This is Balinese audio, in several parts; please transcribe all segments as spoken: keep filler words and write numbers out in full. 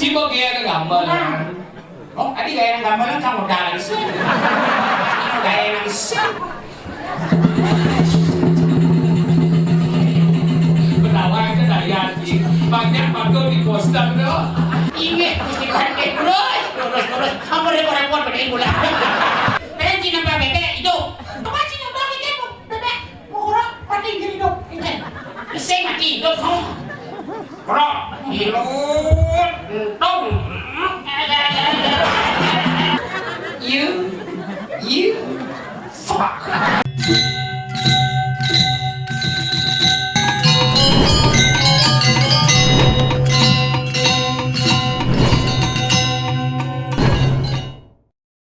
Coba gaya ke gambar. Oh, tadi gaya nang gambar kan kamu dari sini. Kamu gaya nang sini. Ketawa aja dari hati. Banyak banget di poster tuh. Iya, mesti pakai terus, terus, terus. Kamu repot-repot begini pula. Pengen Cina pakai hidup. Apa Cina pakai hidup? Bebek, murah, mati jadi dong. Ini. Saya mati dong. Bro, hilut, dong. You, you, fuck.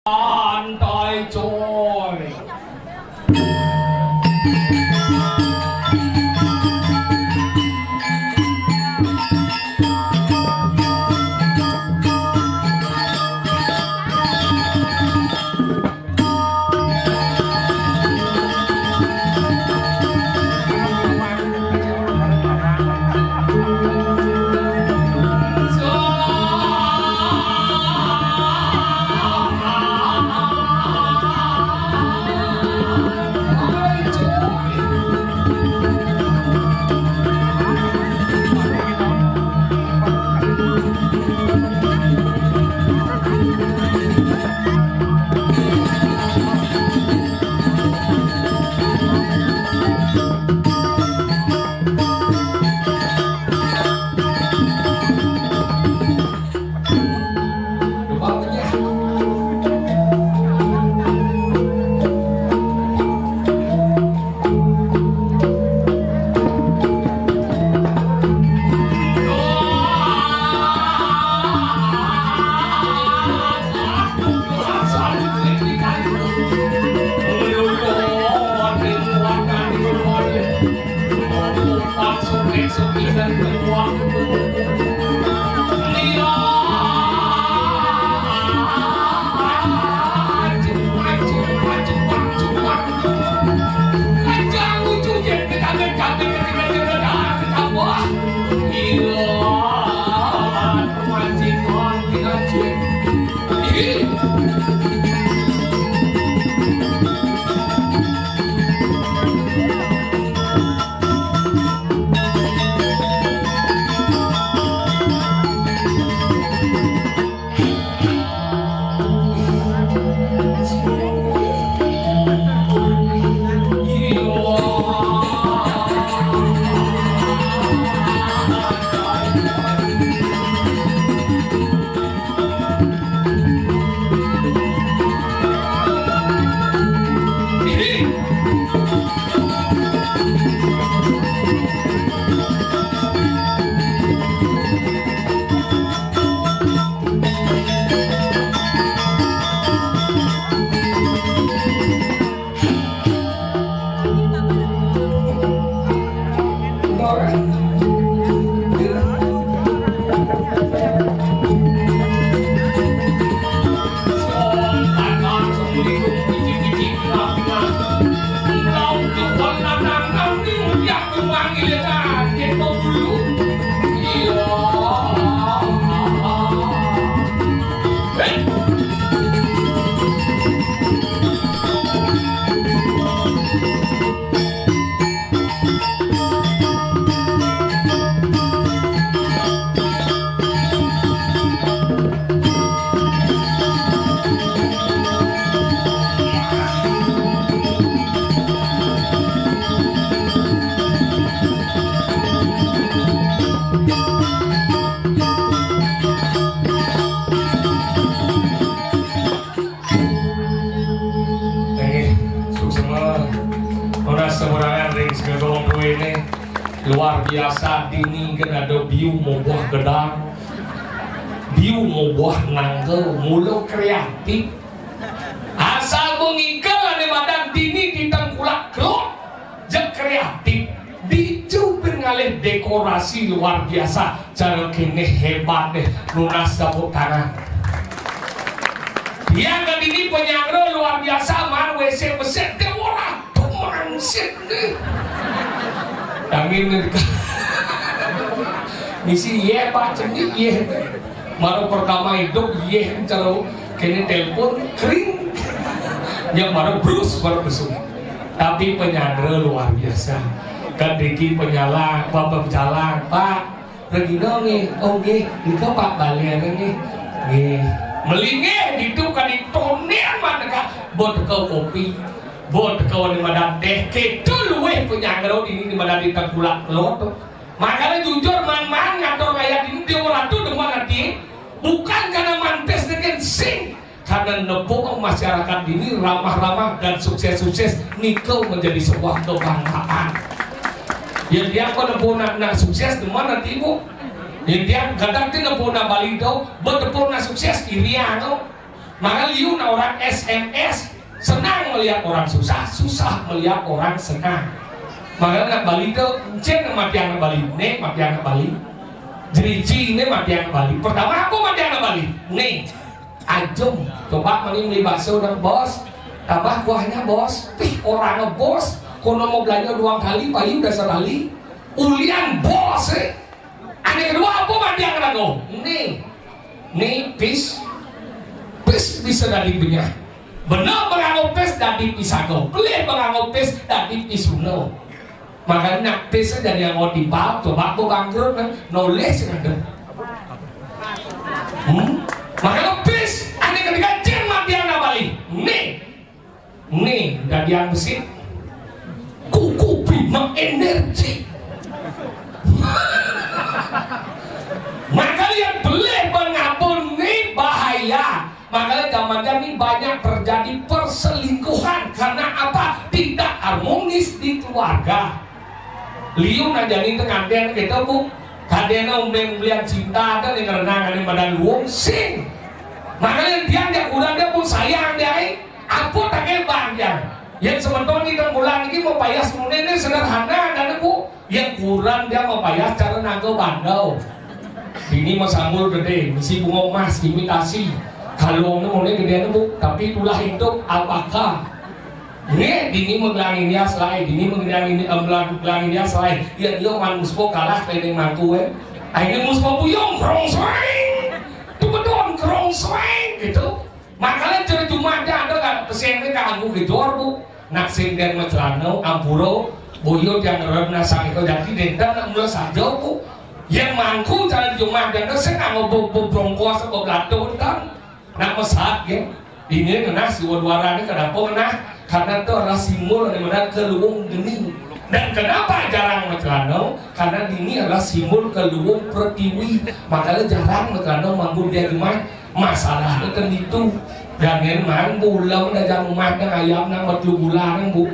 Santai, coy. Inggih, suksma. Nunas samurangan ring Segegong duene. Luar biasa, dini kan ada biu moboh gedang. Biu moboh nangka, mula kreatif. Asal mengikal ane madan dini di tengkulak kelot. Jeg kreatif, dija pin ngalih dekorasi luar biasa, cara kene hebat deh, nunas tepuk tangan. Tiang ke dini penyangra luar biasa, man, W C besek, dewara, tuh mansip deh. Dangin nih. Misi, iya, Pak, cenik, iya. Baru pertama hidup, yéh, caro kéné telepon, kering. Yang baru brus, baru besuk. Tapi penyandera luar biasa. Kan Diki pejalan, bapak pejalan, Pak. Regina nggih, oh nggih, nika Pak Baler nggih. Nggih. Melingih ditu kan ditonén maneka, buat teka kopi, buat teka ni madan téh, kéto luwih penyandera dini ni madan di Tengkulak Kelod to. Makanya jujur, man-man ngatur kaya dini, Déwa Ratu demen ati, bukan karena mantis dengan sing, karena nepuk masyarakat dini ramah-ramah dan sukses-sukses, nika menjadi sebuah kebanggaan. Ya, dia pun nepuk nak, nak sukses demen ati, Bu. Ya, dia kadang ti nepuk nak Bali to, buat nepuk nak sukses, irian to. Maka liu nak orang S M S, senang melihat orang susah, susah melihat orang senang. Maka nak Bali to, encén matiang nak Bali, né matiang nak Bali. Jeriji né matiang nak Bali. Pertama apa matiang nak Bali? Né. Ajem. Coba mani beli bakso dong, Bos. Tambah kuahnya, Bos. Ih, orangnya, Bos. Kono mau belanja dua kali, payu udah sekali. Ulian, Bos, eh. Ané kedua apa matiang nganggo? Né. Né pis. Pis bisa dadi benyah. Bener nganggo pis dadi pisaga. Pelih nganggo pis dadi pisuna. Makanya pis jadi nganggo timpal, coba aku bangkrut kan, nulis ada. Hmm? Makanya pis, ané ketiga, cén matiang nak Bali. Né. Né, dadian besi. Kuku Bima Energi. Makanya pelih nganggo né bahaya. Makanya zaman ini banyak terjadi perselingkuhan. Karena apa? Tidak harmonis di keluarga. Liu nak jani tengantén kéto, Bu. Kadéna umbeng belian cinta ada yang renang ada pada luung sing. Makanya dia, dia kurang dia pun sayang dia, eh. Apa tak bang dia? Yang semeton di Tengkulak ini mau payas muné ini sederhana, ada, Bu. Yang kurang dia mau payas cara naga bandau. Dini mah sanggul gedé, misi bunga emas, imitasi. Kalungnya muné gedé, Bu, tapi itulah hidup alpaka. Né, dini mah gelangin dia selai, dini mah gelangin, eh, gelang-, gelangin dia selai. Ya, dia man muspo kalah keliling mangku, eh. Akhirnya muspo buyung, krong swing. Tuh betul, krong swing, gitu. Makanya cari Jumat ada kan, pesennya kanggo gedor, Bu. Nak sing den macelana, ampura, boyo yang ngeren nasang itu. Jadi, den nak mula saja, Bu. Yang mangku cara di Jumat, den sing nganggo bu-, bu-, brongkos, bu-, belatung, kan. Nak mesat, ya. Ini ngenah si wadwara ini kenapa ngenah? Karena itu adalah simbol daripada keluung geni. Dan kenapa jarang macelana? Karena ini adalah simbol keluung pertiwi. Makanya jarang macelana mangku dia Jumat. Masalah itu kan itu. Dan yang mang bulam dah jam rumah dah ayam nang batu gula nang, Bu.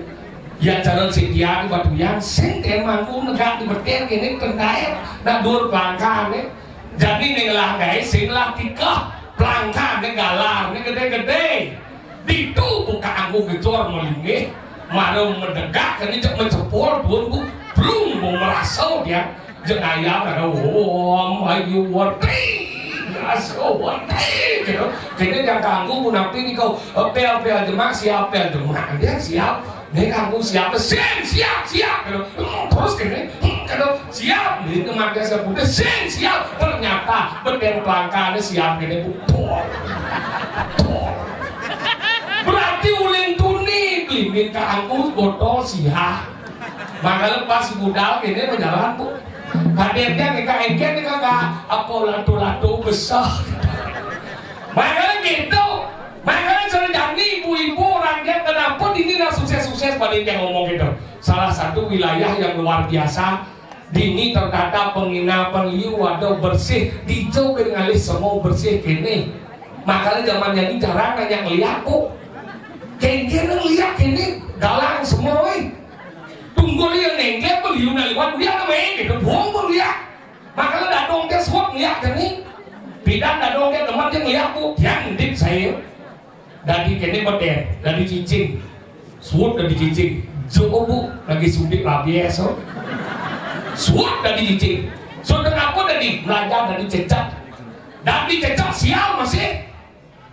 Ya cara setia di batu yang sing dia mangku negak di beten ini kendai. Nak dur pelangkah ni. Jadi né ngelah gaé sing lah tikeh, pelangkahné galarné gedé-gedé. Ditu buka anggo gejor melinggih, mara medegak kéné cék mencepol tuun, Bu. Blung, Bu, merasa dia. Jeung ayam ada, "Om Ayu Werti, Ayu Werti," gitu. Kéné yang kanggo, Bu, napi nih kau, eh, pel-pel jemak, siap pel jemak. Dia siap. Né kanggo siap, sing siap, siap, gitu. Hmm, terus kéné, hmm, gitu, siap. Jadi kematian saya putih, sing siap. Ternyata beten pelangkahné siap kéné, Bu. Pol. Pol. Berarti ulin tuni, kelimbing kanggo botol siap. Makanya pas budal kéné berjalan, Bu. Kadénnya nih, Kak, engkén nih, Kak, apa latu-latu besar. Makanya gitu. Makanya cara jani ibu-ibu orang dia kenapa ini lah sukses-sukses pada yang ngomong gitu. Salah satu wilayah yang luar biasa. Dini tertata penginapan liu ada bersih, dijauh ke ngalih semua bersih kéné. Makanya zaman jani jarang nanya ngeliat, Bu. Kéngkén ngeliat kéné, dalang semua, wéh. Tunggul yang nengke beliu naliwan dia namanya gitu, buang pun dia. Makanya dadong dia suap ngeliat kéné. Pidan dadong dia demen dia ngeliat, Bu. Yang dit saya. Dadi kéné beden, dadi cicing. Suut dadi cicing. Jo, Bu, lagi suntik rabies, so. Suut dadi cicing. So, kenapa dadi? Belajar dadi cecak. Dadi cecak sial masih.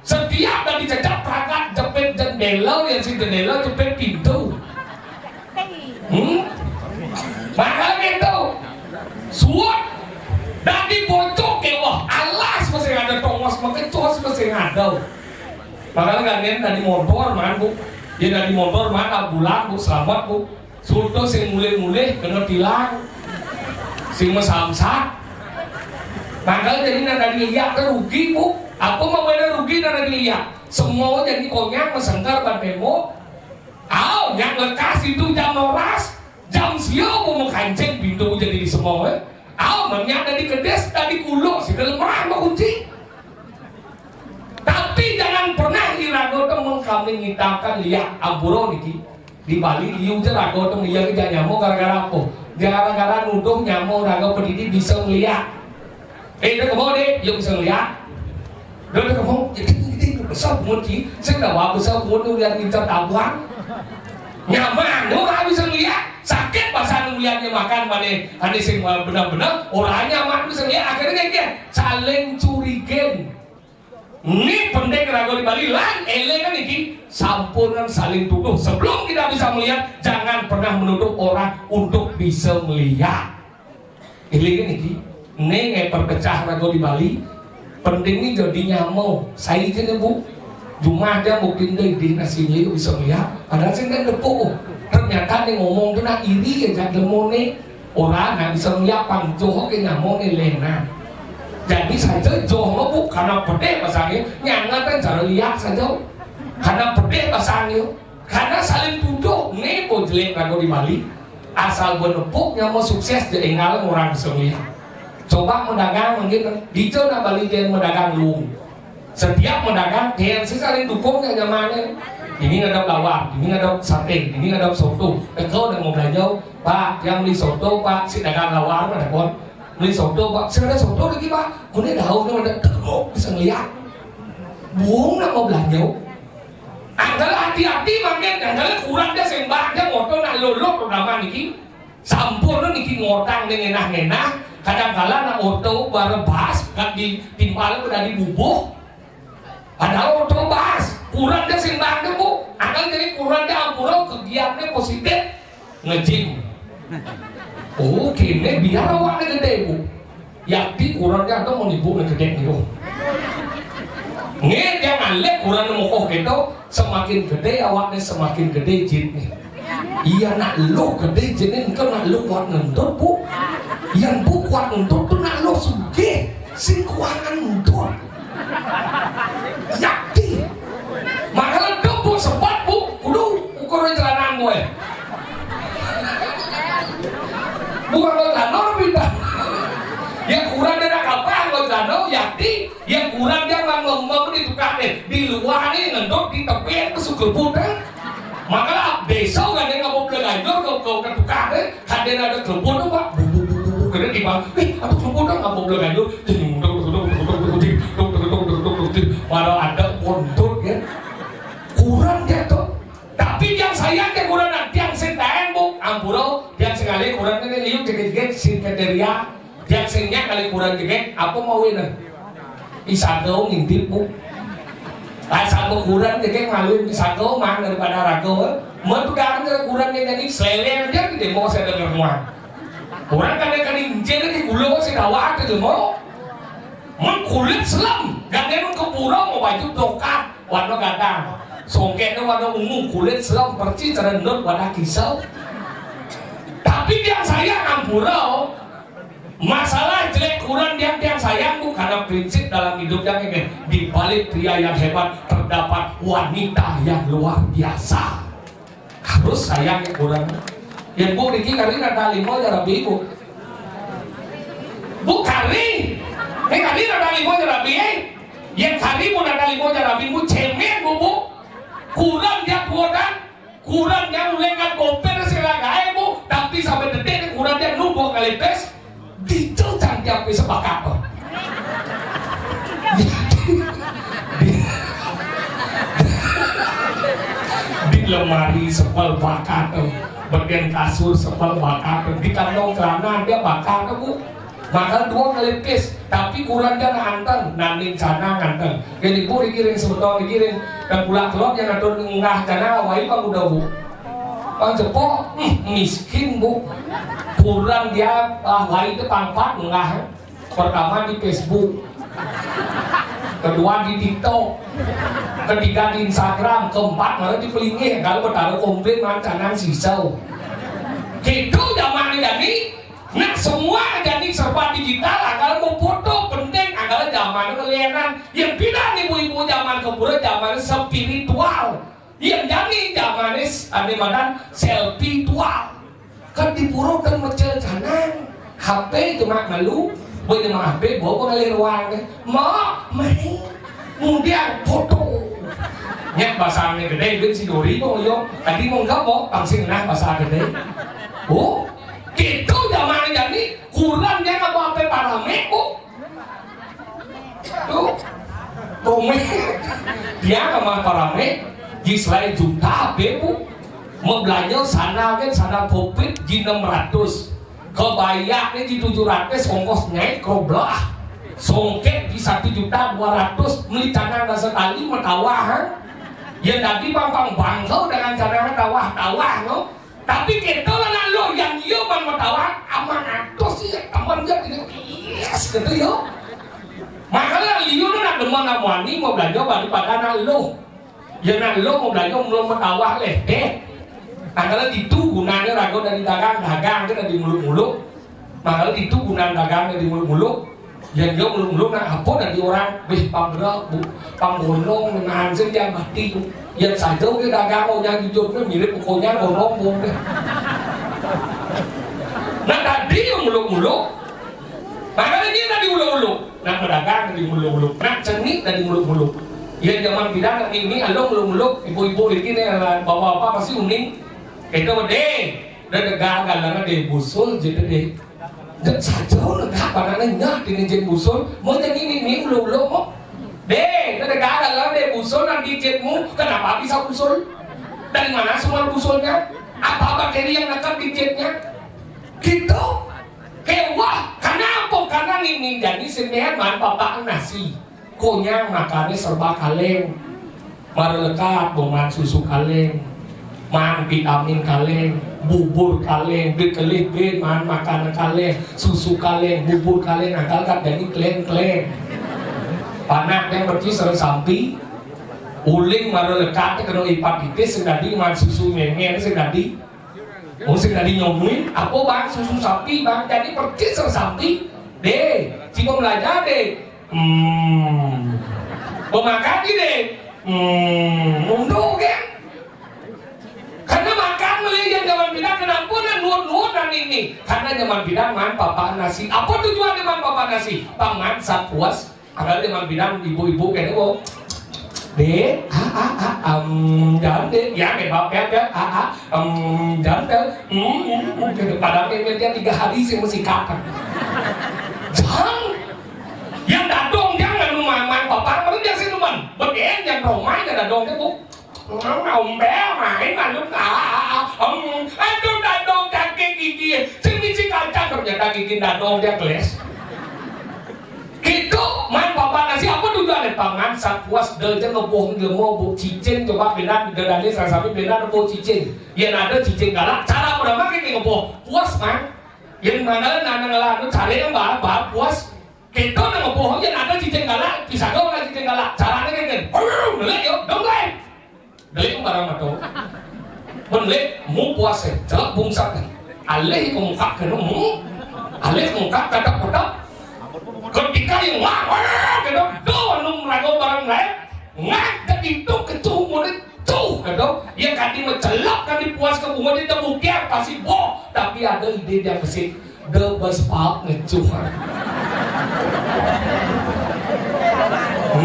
Setiap dadi cecak, perangkat jepit jendela, yang si jendela jepit pintu. Hmm? Makanya gitu. Suut dadi bocok, ya, wah, alas masih ada. Makecos mesti ngadau. Makanya kan yen tadi motor man, Bu. Yen tadi motor man, ah, bulan, Bu, selamat, Bu. Suto sing mulih-mulih kena tilang. Sing mesamsat. Makanya jadi nang tadi liak tuh rugi, Bu. Apa mau ada rugi nang tadi liak? Semua jadi konyang mesengkar ban tembok. Au, nyak lekas itu jam noras. Jam sio mau mekancing pintu jadi di semua, eh. Au, nyak tadi kedes, tadi kulo, si dalam rumah kunci. Tapi jangan pernah irago tu mengkambing hitamkan liak ampura niki. Di Bali liu je rago tu iya ke nyamo gara-gara apa? Gara-gara nuduh nyamo rago pedidi bisa ngeliak. Eh, dah kemau deh, yuk bisa ngeliak. Dah, dah kemau, jadi jadi besar bungut ki. Saya dah wah besar bungut tu lihat minta tabuan. Nyaman, orang bisa ngeliak. Sakit pasal ngeliaknya makan mana, ada sing benar-benar orang nyaman bisa ngeliak. Akhirnya dia saling curigen. Ini penting rago di Bali, lan eling kan iki, sampunan saling tuduh. Sebelum kita bisa melihat, jangan pernah menuduh orang untuk bisa melihat. Eling kan iki, ini ngai perpecah rago di Bali. Penting ni jadi nyamo, saya je ni, Bu. Jumah dia mungkin deh di nasi ni bisa melihat. Padahal saya kan tepuk, oh. Ternyata ni ngomong tu nak iri aja demo ni. Orang nak bisa melihat pang joh ke nyamo ni lena. Jadi saja joh mabuk karena pedih pasangnya, nyangat kan cara lihat saja. Karena pedih pasangnya, karena saling tuduh, ni pun jelek rago di Bali. Asal benepuk nyamo sukses je enggal orang bisa melihat. Coba mendagang mungkin, dijo nak Bali dia mendagang lung. Setiap mendagang, dia si saling dukung ya zamannya. Ini ada lawar, ini ada sate, ini ada soto. Teko nak mau belanja, Pak, yang beli soto, Pak, si dagang lawar pada kon. Beli soto, Pak, si ada soto lagi, Pak. Kune daun ni ada teko bisa ngeliat. Buang nak mau belanja. Angkala hati-hati makin, angkala kurang dia sembah dia motor nak lolok pertama niki. Sampun niki ngotang deh ngenah-ngenah. Kadang kala nak oto barebas, kan ditimpal udah dibubuh. Padahal oto bas, kurang dia sing bantu, Bu. Angkal jadi kurang dia ampura, kegiatannya positif. Nge-gym. Oh, kene biar awaknya gede, Bu. Yakti kurang dia atau mau ibu nang gede ni, Bu. Nge dia ngalek kurang mokoh keto, semakin gede awaknya semakin gede jitnya. Iya nak lu gede jitnya, engkau nak lu kuat ngentut, Bu. Yang Bu kuat ngentut tu nak lu sugih, sing kuat ngentut. Yakti. Makanya tu, Bu, sebat, Bu, kudu ukur jalanan gue. Bukan lo jano pindah. Ya kurang dia nak apa lo jano, yakti. Ya kurang dia mang ngomong di tukang deh. Di luar ni ngentut di tepi ke suku putih. Makanya besok kan dia ngabuk belaganjur ke, ke, ke tukang deh. Kadang ada kelebon tu, Pak. Buk, buk, buk, buk, buk. Kena tiba. Eh, apa kelebon tu? Apa boleh kayu? Ting, dong, dong, dong. Malah ada bontot, ya. Kurang dia tu. Tapi yang saya ke kurang nak, yang sing taen, Bu. Ampura, yang sing alih kurang ni liu jegit-jegit, sing keteria. Yang sing nyak kali kurang jegit, apa mau ini? Isago ngintip, Bu. Lah, sago kurang jadi maluin isago mang daripada rago. Mun pegang dari kurang dia jadi selele dia di demo saya dengar semua. Orang kan dia kan incin di gula si dawa ada demo. Mun kulit selam, gak ada mun kepura mau baju dokat, warna gadang. Songketnya warna ungu, kulit selam, perci cerendut, wadah kisau. Tapi yang saya ampura, masalah jelek kurang dia, dia sayang, Bu, karena prinsip dalam hidup dia, kan, di balik pria yang hebat terdapat wanita yang luar biasa. Harus sayang kurang. Ya, Bu, niki kari nada lima ya Rabbi, Bu. Bu, kari. Eh, kari nada lima ya Rabbi, eh. Yang kari, Bu, nada lima ya Rabbi, Bu, cemen, Bu, Bu. Kurang dia kuodan. Kurang yang ulengan kopel sila gae, Bu, tapi sampai detik ni kurang dia nubuh kali pes, dicocang dia pes sepakat tu. Di, di lemari sepel bakat tu, bagian kasur sepel bakat tu, di kantong celana dia bakat tu, Bu. Maka dua kali pis, tapi kurang dia nak anteng, nanding sana nganteng. Jadi Bu digiring sebetulnya digiring, dan pula kelot yang atur ngah sana awai bang udah, Bu. Bang Jepok, hmm, miskin, Bu. Kurang dia, ah, wai itu pangpat ngah. Pertama di Facebook. Kedua di TikTok, ketiga di Instagram, keempat malah di pelinggih kalau betara komplain mancanan sisau. Gitu zaman jani. Nah, semua jani serba digital lah. Kalau mau foto penting, kalau zaman keliaran. Yang tidak ibu-ibu zaman keburu zaman spiritual. Yang jani zaman is ada badan selfie tual. Kan di pura kan mecel canang. H P cuma malu, boleh mah H P bawa pengalih ruang. Mak, mai. Kemudian foto. Nyak basangnya gede, ben si Dori kok yo. Tadi mau enggak kok, langsung nah basah gede. Oh, gitu zaman jani kurang dia nggak bawa H P parame kok. Tuh, rumah dia sama parame, di selain juta, H P bu, mau belanja sandal kan sandal covid di enam ratus. Kebayaknya di tujuh ratus, ongkos nyai koblah. Songket di satu juta dua ratus, beli canang rasa tali, metawah, ha? Ya, tadi pampang bangkau dengan canang metawah, tawah, no? Tapi kita lah nak lo yang iya bang metawah, aman atus sih, aman dia tidak, yes, gitu yo. Makanya liu tu nak demen nak wani mau belanja bagi pada nak lo. Ya nak lo mau belanja belum metawah leh, deh. Nah, kalau itu gunanya rago dari dagang, dagang ke dari muluk-muluk. Nah, kalau itu gunanya dagang dari muluk-muluk. Yang dia muluk-muluk nak apa dari orang, weh, panggerak, bu, panggonong, dengan hansip dia mati. Yang saja dia dagang, oh, yang jujur tu mirip pokoknya gonong, bong deh. Nah, tadi yang muluk-muluk, makanya dia tadi muluk-muluk. Nak pedagang tadi muluk-muluk. Nak cenik tadi muluk-muluk. Ya, zaman bidan nak ini, along muluk-muluk. Ibu-ibu ini nih, bawa apa pasti uning. Itu deh. Udah tegak galangan deh, busul gitu deh. Dek saja udah gak panahnya nyah di jin busul. Mau jadi ini, ini muluk-muluk kok. Deh, udah tegak galangan deh, busul nanti jitmu. Kenapa bisa busul? Dari mana sumber busulnya? Apa bakteri yang nekat di jitnya? Gitu. Kewah, kenapa? Karena ini jadi sendean man papak nasi. Konyang makannya serba kaleng. Marelekat boman susu kaleng. Man vitamin kaleng, bubur kaleng, bekelih ben man makanan kaleng, susu kaleng, bubur kaleng, angkal kat jadi kleng-kleng. Panak yang percis serang sampi, uling marelekat kena hepatitis sing dadi man susu ngengen sing dadi. Oh, sing dadi nyomuin, apa bang? Susu sapi bang, jadi percis sama sapi. Deh, cuma belajar deh. Hmm. Pemakan deh. Hmm, mundur kan? Karena makan melihat zaman bidan kenapa nak nuat-nuat dan ini. Karena zaman bidan man papan nasi. Apa tujuan man papan nasi? Pangan sapuas. Ada lima bidan ibu-ibu kene kok. Dek, ah, ah, ah, em, jangan dek, ya, dek, bab, ya, ya, ah, ah, em, jangan dek, hmm, hmm, hmm, gitu. Padahal dia, dia tiga hari sih mesti kata. Jangan. Yang dadong jangan lu main-main papan, baru dia sih teman. Beden yang romai dia dadong dia, Bu. Ngombe main malu ka. Em, aduh dadong sakit gigi. Sing misi kaca ternyata gigi dadong dia geles. Gitu, man papan nasi apa tujuannya? Pangan sapuas de je ngeboh ngemo bu cicing coba bidan de dani salah satu bidan bu cicing. Yang ada cicing galak, cara pertama kita ngeboh puas man. Yang mana nana ngelanu cari yang bah bah puas. Kita nang ngeboh yang ada cicing galak, bisa kau nak cicing galak. Caranya kayak gini. Aduh, melek yo, dong lain. Delik barang mato. Belik mu puase, celak bungsat. Alih ke muka kena mu. Alih ke muka katak-katak. Ketika yang wah, wah, gitu, do anu merago barang lain. Ngak jadi tu kecuh mulut tuh gitu. Yang kadi mencelak kan dipuas ke bunga dia tebukian pasti boh. Tapi ada ide dia besit. The best part ngecuh.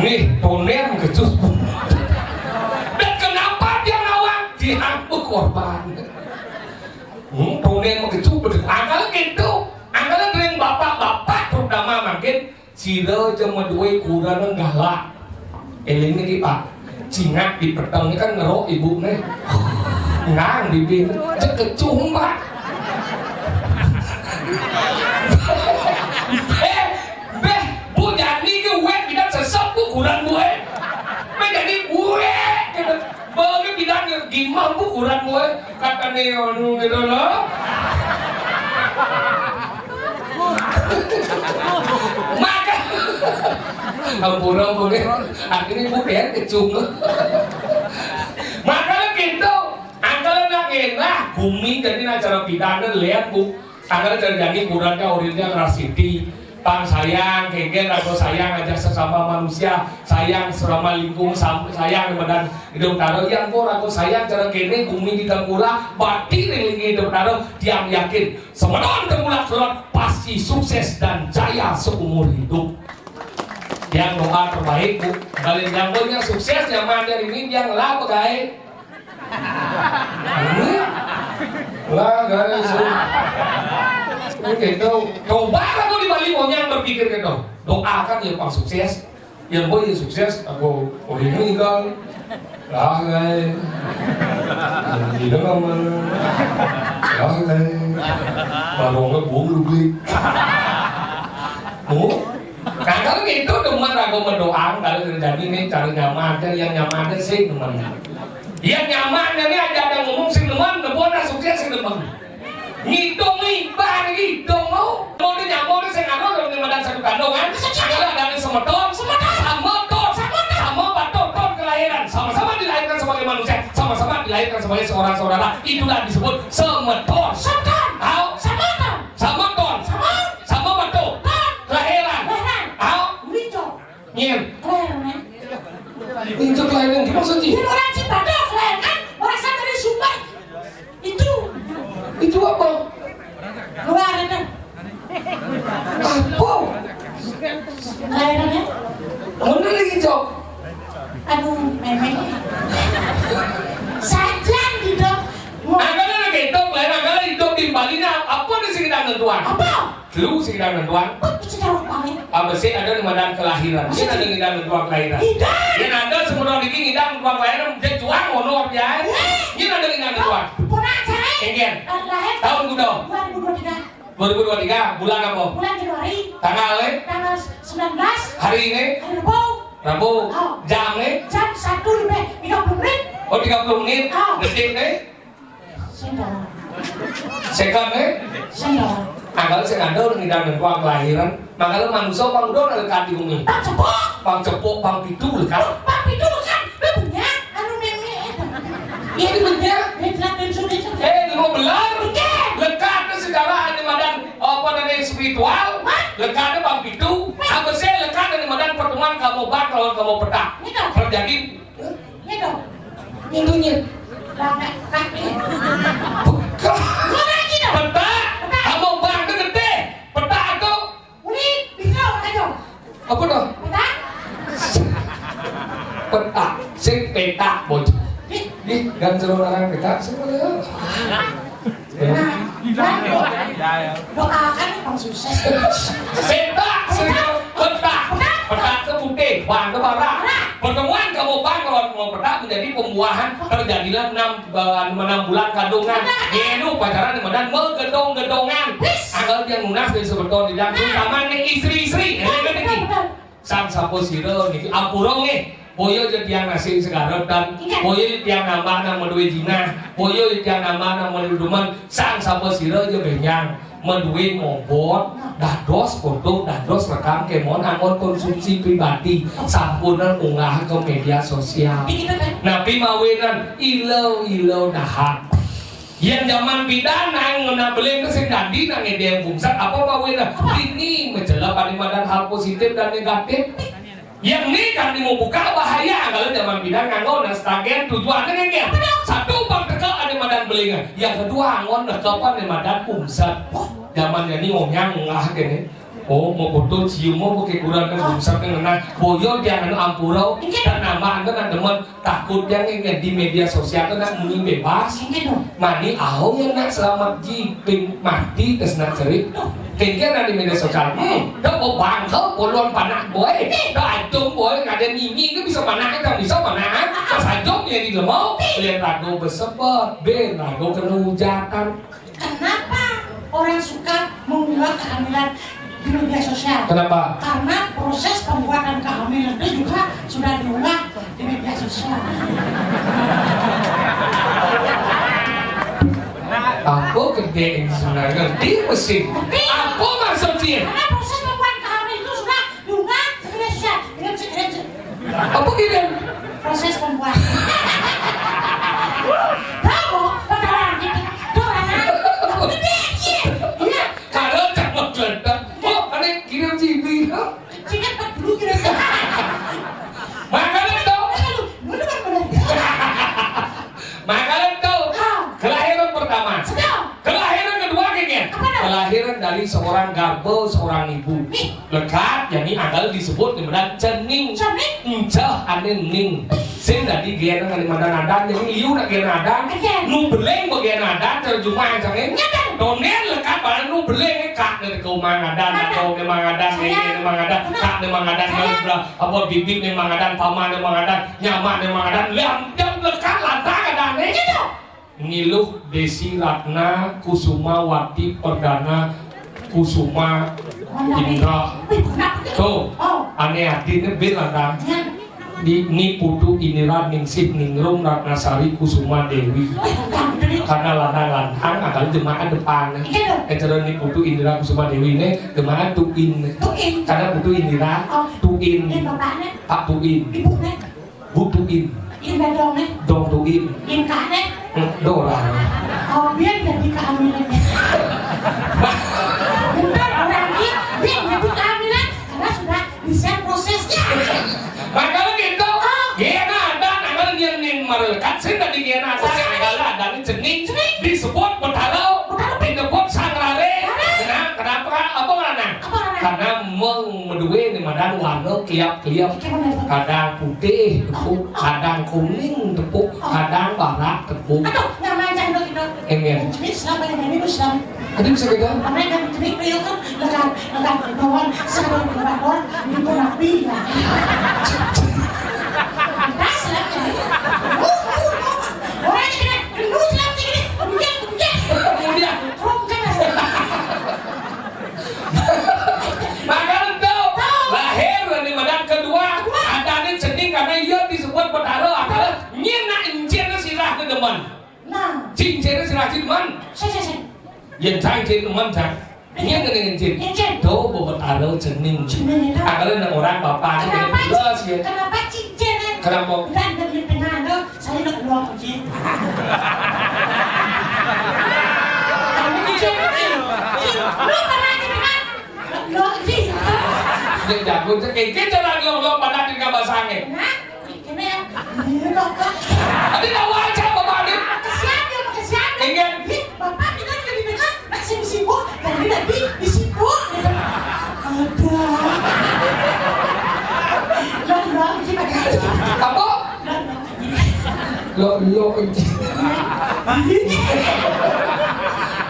Nih, toner ngecuh. Dan kenapa dia nawang? Diampu korban. Hmm, toner ngecuh betul. Angkal gitu. Angkal ring bapak-bapak terutama makin sira aja madue kurang galak. Eling niki, Pak. Cingak di peteng kan ngerok ibu nih. Ngang bibir. Cekecuh, Pak. Eh, beh, bu jadi ke wet bidan sesep bu kurang bu eh. Beh jadi wet gitu. Bagi bidan gimah bu kurang bu eh. Kata nih anu gitu loh. Maka Ampura, ampura. Akhirnya Bu, ya, kecung. Makanya gitu. Angkal nak ngenah, gumi jadi nak cara pidan dan lihat, Bu. Angkal cara jani kurannya urinnya keras siti. Pang sayang, kengken atau sayang aja sesama manusia, sayang sesama lingkung, sam- sayang badan hidup taruh. Yang kau ragu sayang cara kene gumi di tempura, bati ring hidup taruh, tiang yakin semeton tempura kelot pasti sukses dan jaya seumur hidup. Yang doa terbaik, Bu. Kalian yang punya sukses, nyaman dari ini, yang lah pegai. Ini lah, guys. Ini gitu. Coba kalau di Bali, wong yang berpikir gitu. Doakan ya, Pak, sukses. Yang boy ya sukses, aku, oh, ini kan. Lah, guys. Ini kan mana? Lah, guys. Baru nggak bulu, beli. Oh, nah, kalau gitu, demen aku mendoang, kalau terjadi nih, cari nyaman aja, yang nyaman aja sih, demen. Yang nyaman aja nih, aja ada ngomong sih, demen, demen, sukses sih, demen. Ngitung iban, ngitung mau. Mau dia nyambung, dia sing anu, dong, di badan satu kandungan. Kalau ada nih semeton, semeton, sama ton, sama ton, sama batok ton kelahiran. Sama-sama dilahirkan sebagai manusia, sama-sama dilahirkan sebagai seorang saudara. Itulah disebut semeton. Semeton. Tahu? Semeton. Sama ton. Sama. Sama batok ton. Kelahiran. Kelahiran. Tahu? Nginjok. Nyen. Kelahiran, ya. Nginjok kelahiran, gimana sih? Orang Cipadok kelahiran, orang dari Sumbar. Itu. Itu apa? Keluar itu. Apa? Kelahirannya? Mana lagi, Cok? Aduh, memang. Sajan gitu. Angkal lagi hidup, lain angkal hidup di Bali, nah, apa nih sing kita nentuan? Apa? Lu sing kita nentuan? Apa sih kalau pakai? Apa sih ada di badan kelahiran? Ini ada kita nentuan kelahiran. Tidak. Ini ada semua dikit kita nentuan kelahiran, dia juang honor dia. Ini ada kita nentuan. Pernah saya. Enggen. Lahir tahun kuda. Dua ribu dua puluh tiga. Dua ribu dua puluh tiga, bulan apa? Bulan Januari. Tanggal, eh? Tanggal sembilan belas. Hari ini? Hari Rabu. Rabu. Oh. Jam, eh? Jam satu lebih tiga puluh menit. Oh, tiga puluh menit. Oh. Detik, eh? Sendal. Second, eh? Sendal. Angkal sing ada orang ngidang dan kuang kelahiran. Makanya manusia pang udah lekat di bumi. Pang cepok. Pang cepok, pang pitu lekat. Pang pitu lekat. Lu punya? Anu nenek itu. Iya, punya. Dia telah pensiun itu. Eh, lima belas. Iya. Lekat itu secara ada badan, apa namanya, spiritual. Hah? Lekat itu bang pitu. Apa sih lekat ada badan pertemuan kamu bak lawan kamu petak? Gitu. Terjadi. Gitu. Intinya. Banget, kaki. Pekat. Mana gitu? Petak. Petak. Kamu bang itu gede. Petak itu. Uli, bisa aja. Apa tuh? Petak. Petak. Sing petak, bocah. Ih. Ih, gan seru orang petak, seru ya. Nah, kan doakan nih, Bang, sukses. Petak, petak, petak. Petak itu putih, bang itu barang. Pertemuan kamu bang lawan kamu petak menjadi pembuahan, terjadilah enam bulan, enam bulan kandungan. Dia itu pacaran sama dan menggedong-gedongan. Angkal dia nunas dari sebetul di dalam, terutama nih istri-istri. Ini kan ini. Sang sapa sira niki ampura nggih. Boyo aja tiang nasi segarep dan boyo aja tiang nambah nang maduwe jinah. Boyo aja tiang nambah nang maduwe duman. Sang sapa sira aja benjang maduwe mobot, dados foto, dados rekam kemon anggon konsumsi pribadi. Sampunan unggah ke media sosial. Napi mawinan ilo-ilo dahat. Yang zaman pidan nang ngena beling ke sing dadi nang ngedeng bungsat apa mawinan? Ini menjelap ane madan hal positif dan negatif. Yang ni kan ni mau buka bahaya kalau zaman pidan nganggo nang stagen tujuannya ngengel. Satu bang teka ane madan beling. Yang kedua anggon teka apa ane madan bungsat. Zaman ni ngomong ngah kene. Oh, mau foto cium mau pakai kurang kan bungsat kan nah. Boyo jangan ampura dan nama anggon demen. Takut yang ingin di media sosial tu nak muni bebas. Mani au yang nak selamat ji ping mati terus nak cerit. Kengkeng nak di media sosial. Hmm, dah mau bangga bolon panak boy. Dah antum boy ngada nini ke bisa panak kan bisa panak. Pas antum yang di lemau, lihat lagu bersebut, ben lagu kena hujatan. Kenapa orang suka mengunggah kehamilan di media sosial? Kenapa? Karena proses pembuatan kehamilan itu juga sudah diunggah di media sosial. Apa gede ini sebenarnya? Ngerti mesin. Ngerti. Apa maksudnya? Karena proses pembuatan kehamilan itu sudah diunggah Proses pembuatan. Kamu pernah gitu? Tuh anak, gedé, iya, iya. Kalau cakep ganteng, oh, aneh kirim C V, oh. Cakep dulu kirim. Makanya tuh. Aduh, lu kan bener. Makanya tuh. Ah. Kelahiran pertama. Sedang. Kelahiran kedua, gini. Apa dah? Kelahiran dari seorang garba, seorang ibu. Nih. Lekad, jadi anggal disebut kemudian cening. Cening? Enceh ane ning. Sing dadi gén ane madan adan, jadi liu nak gén adan. Oke. Nu beling ba gén adan, terjemah yang sange. Nyata. Donen lekad barang nu beling, kak ne ke umang adan, adan. Adau ne mang adan, saya. Nene ne mang adan, kak ne mang adan, saya. Kalau sebelah, apa, bibik ne mang adan, paman ne mang adan, nyamak ne mang adan, liam jam lekad lantang adan ne. Gitu. Ngiluh Desi Ratna Kusumawati Perdana Kusuma Indra. Wih, kenapa nih? Tuh, oh. Ane adine bin lantang. Iya. Di Ni Putu Indira Ningsih Ningrum Ratnasari Kusuma Dewi. Wih, kenapa nih? Karena lantang-lantang, anggal jemaah depan. Iya dong. Eh, cara Ni Putu Indira Kusuma Dewi ini jemaah tuin. Tuin. Karena Putu Indira, oh. Tuin. Eh, bapaknya? Pak Tuin. Ibunya? Bu Tuin. Indah dong, nih. Dong Tuin. Indah, nih. Hmm, dorang. Oh, biar jadi kehamilannya. Bentar, orang dia, dia jadi kehamilan karena sudah bisa prosesnya. Makanya gitu. Oh. Gén adan, anggal dia ning marelekat, sing dadi gén adan, anggal adan cening. Cening. Disebut Betara. Betara. Disebut Sang Rare. Rare. Nah, kenapa, apa ngaranna? Apa ngaranna? Karena mung madué né madan warna keliap-keliap. Kadang putih tepuk, kadang kuning tepuk, kadang barak tepuk. Aduh, nyaman cah itu, itu. Enggak. Ini selama ini ini Islam. Ada bisa beda? Karena kan ini beliau kan lekan, lekan kawan, sabar, sabar, di pun api, ya. Atas lah, ya. Uh, uh, uh. Orang ini kena gendut lah, ini. Kemudian, kemudian. Kemudian. Kemudian. Maka ento lahir di madan kedua, adané cening karena iya disebut Betara, adané nyén nak encén sirah demen. Nah. Cing encén sirah demen. Sing, sing, sing. Yén cang encén demen, cang. Nyén kena encén. Encén. Tuh, Betara cening. Cening itu. Anggalé nak orang bapak. Kenapa, jelas, ya. Kenapa cincin, ya? Kenapa? Dan di tengah ada Saya nak keluar kucing. Kamu kucing, kucing. Kucing. Lu pernah gitu kan? Keluar kucing. Dia jago, cek, eh, kita lah lo, lo pada di kamar sange. Nah, ini ya. Ini lo, Kak. Tadi tahu aja, Bapak, nih. Pakai siapa, pakai siapa? Enggak. Ih, Bapak kita juga di tengah. Masih sibuk, tadi tadi sibuk gitu. Ada. Bang, bang, kita kan. Apa? Bang, bang. Lo, lo.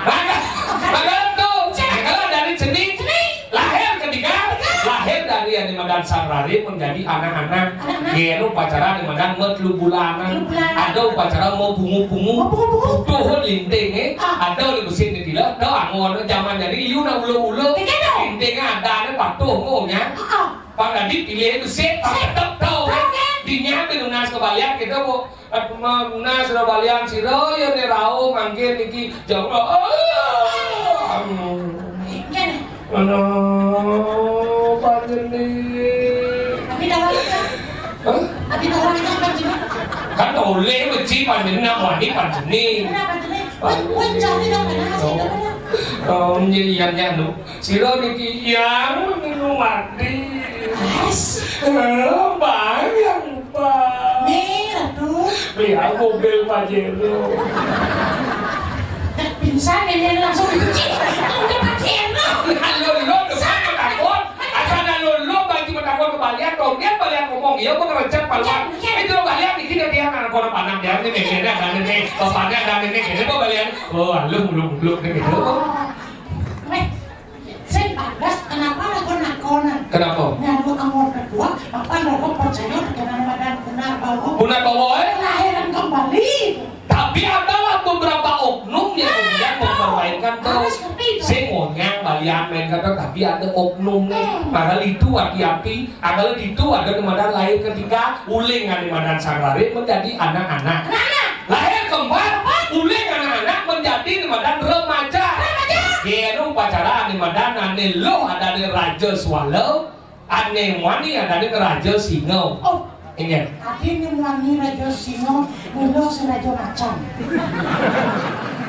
Maka, maka tuh, kalau dari cening, lahir ketika, lahir dari yang dimadan Sang Rare menjadi anak-anak. Anak-anak. Yén upacara dimadan mét lu bulanan. Lu bulanan. Ada upacara mau bungu-bungu. Mau bungu-bungu. Tuh linting, eh. Ah. Ada di besi di dila, ada angon, zaman jadi liu na ula-ula. Begitu. Lintingnya ada, ada patuh ngomnya. Ah, ah. Pang dadi pilih besi, pang tetep tau, kan? Tau, kan? Dinya nunas kebalian kita, Bu. Nunas kebalian sira ya né rauh mangkin iki jawab. Iya, nih. Aduh, panjenengan. Abi tahu itu. Hah? Abi tahu itu panjenengan. Kan oleh beci panjenengan, wani panjenengan. Kenapa panjenengan? Wih, wih, cari dong, mana sih, dong, mana? Oh, iya, iya, iya, nu. Sira niki yang menilu mati. Yes. Eh, Mbah yang lupa. Nih, aduh. Lihat mobil Pajero. Pingsan ini langsung dicuci. Udah Pajero. Lalu lo tuh takut. Asal lalu lo bagi takut kebalian, dong dia balian ngomong, iya mau ngerencet paluan. Iya, iya. Itu lo balian dikit dia anak kono panang dia ini, ini ada ini, bapaknya ada ini, ini mau balian. Oh, lu belum belum gitu. Oh. Weh, sing pantes kenapa lakon-lakonan? Kenapa? Nyanu anggur kedua, apa lo percaya dengan badan Punar Bawa? Punar Bawa, eh? Kelahiran kembali. Tapi adalah beberapa oknum yang kemudian mempermainkan tuh. Harus seperti itu. Sing ngonyang balian main kata, tapi ada oknum nih. Hmm. Padahal itu hati-hati, padahal itu ada kemadan lahir ketika uling ada kemadan Sang Rare menjadi anak-anak. Anak-anak. Lahir kembar, uling anak-anak menjadi kemadan remaja. Remaja. Kira upacara ane madan ane lo ada ane Raja Swala. Ane wani ada ane Raja Singa. Oh. Inggih. Adi ni muani Raja Singa, mula si Raja Macan.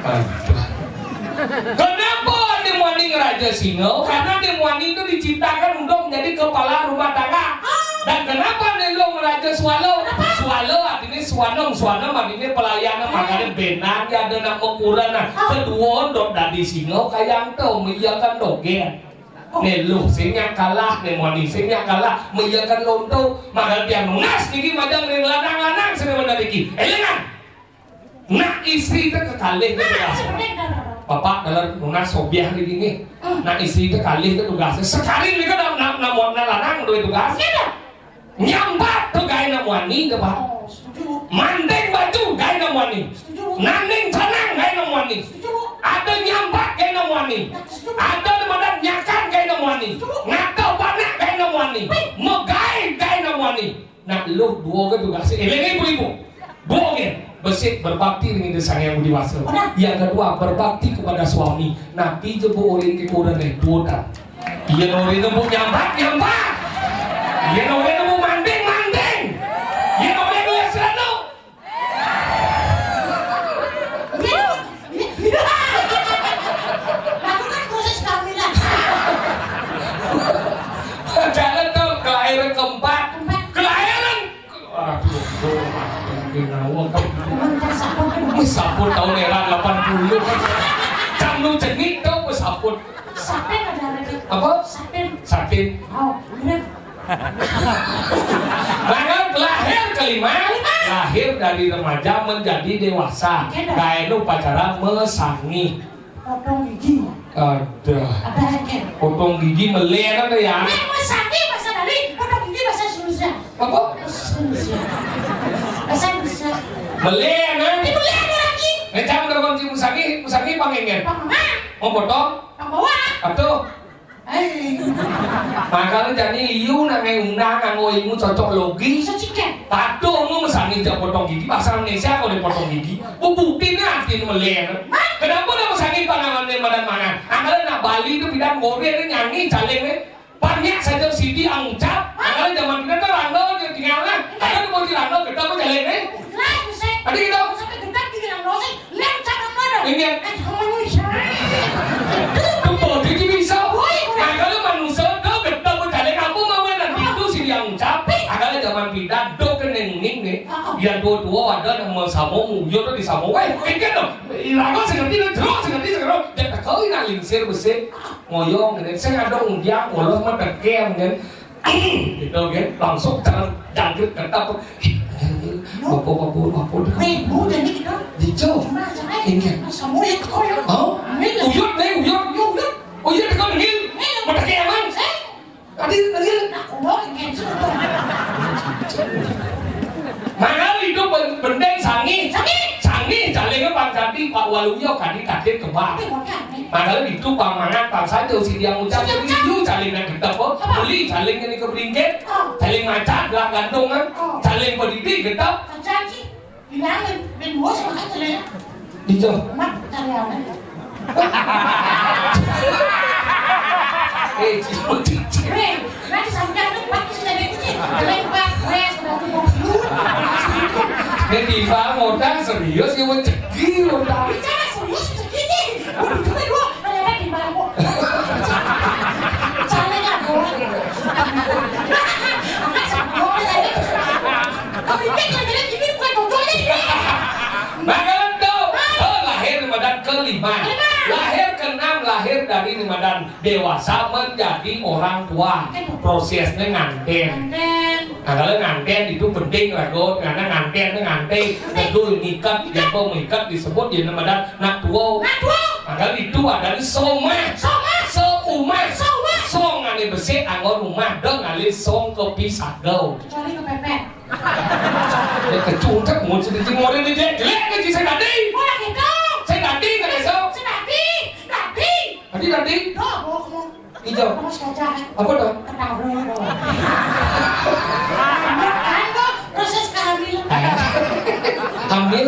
Aduh. Kenapa adi muani Raja Singa? Karena adi muani itu diciptakan untuk menjadi kepala rumah tangga. Dan kenapa adi Raja Suala? Suala artinya suanam, suanam artinya pelayanan. Makanya benar dia ada nak ukuran. Nah, kedua untuk dadi singa kayang tu, mengiyakan dogén. Né luh sing nyak kalah, né muani sing nyak kalah, mengiyakan lonto. Mangkal tiang nunas niki majeng ring lanang-lanang sing bener niki. Élingang. Nak istri té kekalih té tugas. Bapak dalam nunas sobiah niki nggih. Nak istri té kalih té tugas. Sekaring nika nak, nak, nak, nak lanang duwe tugas. Nyambat to gaéné muani to, Pak. Oh, setuju. Manding baju gaéné muani. Setuju. Nanding canang gaéné muani. Setuju. Ada nyambat gaéné muani. Setuju. Ada di madan nyakan gaéné muani. Setuju. Ngata panak gaéné muani. Wih. Megai gaéné muani. Nak luh dua ke tugas. Éling ibu-ibu. Dua ke. Besik berbakti dengan Ida Sang Hyang Widi Wasa. Benar. Yang kedua, berbakti kepada suami. Napi je bu orang ke kurang eh, dua tak. Yén orahina bu nyambat, nyambat. Yén orahina bu manding, manding. Yén orahina bu selenduk. Lakukan proses kehamilan. Jangan tahu kelahiran keempat. Kelahiran. Aduh, aduh, aduh, aduh. Emang kan saput kan? Wis saput tahun era delapan puluh. Cang nu jenik tau wis saput. Sapin ada lagi. Apa? Sapin. Sapin. Oh, mirip. Maka lahir kelima, lahir dari remaja menjadi dewasa. Oke, dong. Gaéné upacara mesangi. Potong gigi. Ada. Ada, oke. Potong gigi melén ada ya. Eh, mesangi bahasa Bali, potong gigi bahasa Indonesia. Apa? Bahasa Indonesia. Bahasa Indonesia. Melén, eh? Di melén ada lagi. Ngecam udah kunci mesangi, mesangi pangéngkén. Pang mana? Mau potong? Pang bawah. Atuh. Hei. Makanya jani liu nak ngai undang nganggo ilmu cocok logi. Seciken. Patuh nu mesangi jak potong gigi, bahasa Indonesia kalau potong gigi. Bukti ni arti ni melén. Kenapa nak mesangi panganan ni madan mangan? Angkara nak Bali tu bidan goreng ni nyanyi caling ni. Banyak saja sidi angucap. Angkara zaman kita tu rangga je tinggal lah. Ada tu bocil rangga kita pun caling ni. Jelas, Buse. Tadi kita. Sampai gedek di dalam dosen. Lihat cara mana? Ini. Eh, manusia. Tuh, bocil je bisa. Woi, woi. Angkara manusia tu kita pun caling. Apa mau nak itu sidi angucap? Angkara zaman kita tu kena ning ni. Yang tua-tua ada nama sama muyur tu di sama. Weh, pikir tu. Iraga sing ngerti, jero sing ngerti, sing ngerti. Dia tak kau nak lingsir besi. Ngoyong, gitu. Saya ada undiang, bolos mah tekem, kan. Gitu, kan. Langsung cara jangkrik tetap. Bapak, bapak, bapak. Ribut jadi gitu. Dico. Cuma aja, eh. Ini. Sama ya, kau ya. Oh? Amin. Uyut, nih, uyut. Uyut, uyut. Uyut, kau dengil. Eh. Mau tekem, Mang? Eh. Tadi, tadi. Nah, kulo yang gitu. Mangkal idup ben-, benteng sangi. Sangi. Sangi, jalingnya Bang Jati, Pak Waluyo, kadi kaget kebak. Tapi mau kan, nih. Mangkal idup Bang Mangan, Bang Sanjo, si dia ngucap, si dia jadi ngucap. Iu jalingnya gedep, oh. Apa? Beli jalingnya nih keberingkit. Oh. Jaling macan, gelah gantung, kan. Oh. Jaling pedidi, gedep. Janji. Bilangin, ben bos makan sih ya. Ijo. Mat, cari apa? Eh, Cimo, Cimo. Hei, nanti sampean tuh pakai sudah gitu sih. Lempar, wes, udah tuh mau dulu. Nek Diva ngutang serius ya, mau cegi ngutang. Bicara serius, cegi nih. Udah, udah, udah. Ternyata di bangku. Caranya doang. Angkat satu doang, ya. Tapi dia kira-kira gini bukan cocoknya, ini. Mangga tuh. Oh, lahir di madan kelima. Kelima. Lahir keenam, lahir dari di madan dewasa menjadi orang tua. Aduh. Prosesnya nganten. Nganten. Nah, kalau nganten itu penting, Rago. Karena nganten itu nganten. Penting. Betul, ngikat, apa mengikat disebut di madan nak tua. Nak tua. Anggal itu ada di somah. Somah. Seumah. Seumah. Song ane besik anggon umah dong ngalih song ke pisagau. Kecuali kepepet. Ya kecuntek mun sedikit ngorin dia jelek ke sing tadi. Ora gitu. Sing tadi kan iso. Sing tadi. Tadi. Tadi tadi. Tuh, mau ngomong. Ijo. Terus kaca. Apa tuh? Ketawa. Kan kok proses kehamilan. Hamil.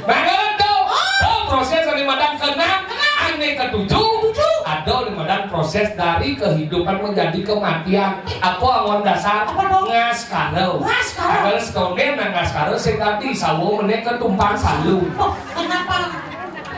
Banget tuh. Tuh proses dari madan keenam, ane ketujuh, ada di madan Proses dari kehidupan menjadi kematian. Apa anggon dasar? Apa dong? Ngaskara. Ngaskara. Anggon sekolah nang ngaskara sing tadi sawo meneh ketumpang salu. Oh, kenapa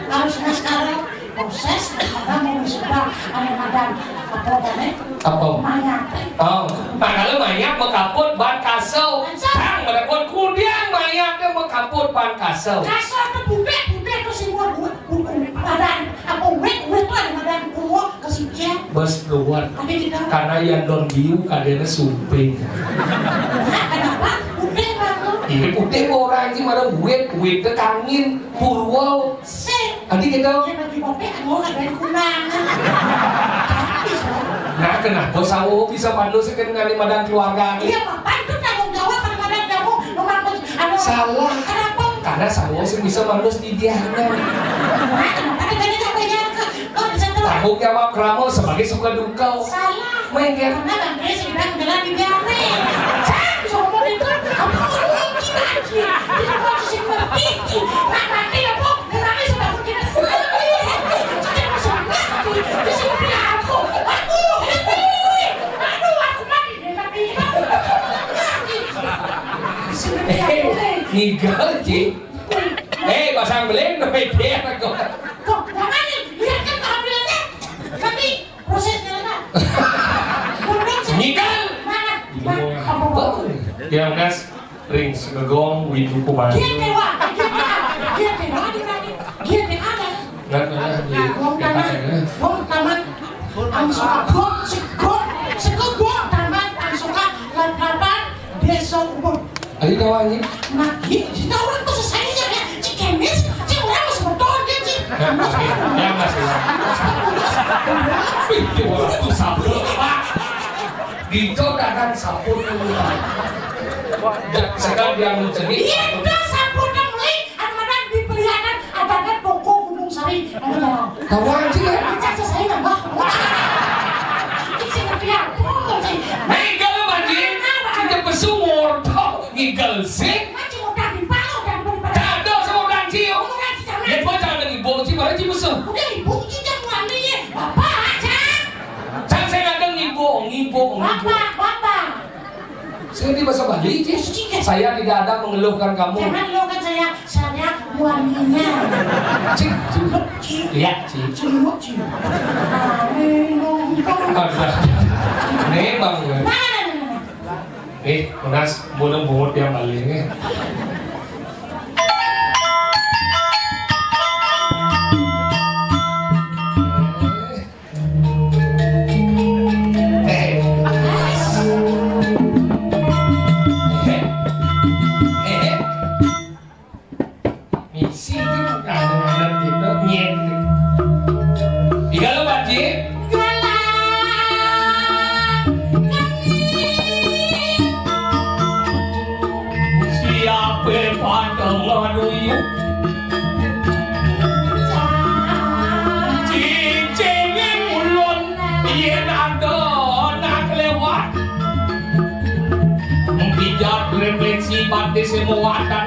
harus ngaskara? Proses, ada mau sudah, ada madan, apa tadi? Apa? Mayat. Oh, padahal mayat mekaput ban kaso. Bang, mekaput kudian mayatnya mekaput ban kaso. Kaso itu putih, putih itu semua buat buku. Madan, apa wit, wit itu ada madan kuwo kesucian. Bos luar. Ada kita. Karena yang don biu kadene sumping. Nah, kenapa? Putih baru. Iya, putih orang sih malah wit, wit itu kangin, purwo. Sing. Adi gitu. Iya, bagi kopi, aku ada yang kunang. Habis, loh. Nah, kenapa sawo bisa pandu sih kan ngani madan keluarga? Iya, Pak, itu tanggung jawab pada madan kamu. Nomor, anu, salah. Kenapa? Karena sawo sih bisa manus di diana. Nah, kenapa tadi nggak bayar ke, kok bisa tuh? Tanggung jawab kamu sebagai suka duka. Salah. Mengker. Karena Bang Kris bilang jalan di diana. Saya bisa ngomong itu, apa sih lagi? Jadi mau sih berpikir. Nah, nanti ya, Bu, nanti sudah aku kira. Saya masih ngerti. Di sini aku. Aku, aduh, aku mati. Ngigel, Ci. Eh, pasang beling, no, dia, kok. Tuh, jangan nih, lihat kan kehamilannya. Nanti prosesnya apa? Ngigel. Mana? Mana? Apa, apa? Ya, Mas, ring segegong, widu kumaha. Dia dewa, dia dewa, dia dewa, dia dewa. Nggak pernah di Wong taman, wong taman, ang suka gong, segong, segong taman, ang suka lap-lapan, desa umum. Ayo, tahu, anjing. Nah, iya, kita orang tuh selesai aja ya. Cik Kemis, cik orang masih betul dia, cik. Ya, masih, ya, masih, ya. Ih, dia orang tuh sabar, Pak. Di itu dagang sabun. Sekarang dia mau cerita. Iya, udah sabun yang beli, ada mana dipelihara, ada toko Gunung Sari, ada jalan. Tahu aja ya. Baca saya nggak, Mbak. Isi ngerti apa sih? Ngigel, Pak Ji. Kenapa? Kita pesuwur, toh, ngigel sih. Macam udah di Palu, udah di Palu. Ada semua udah, Ji. Udah, Ji, jangan. Ya, gua jangan ibu, Ji, malah Ji musuh. Udah, ibu, Ji, jangan wani, ya. Bapak, Cang. Cang, saya ngadeng ibu, ibu, ibu. Bapak, bapak. Saya di bahasa Bali, Ji. Iya. Saya tidak ada mengeluhkan kamu. Jangan lo kan saya, saya waninya. Cik, cik. Cik. Iya, cik. Cik, cik. Amin, dong. Ada. Nih, Bang. Nah, nah, nah, nah, nah. Eh, Mas, bodoh bungut yang Bali ini. Misi itu bukan anak kita, nyet. Iya lo, Pak Ji? Siapa pada ngaduyuk? Cincin ulun yen ada nak lewat. Pijat refleksi batis muatan.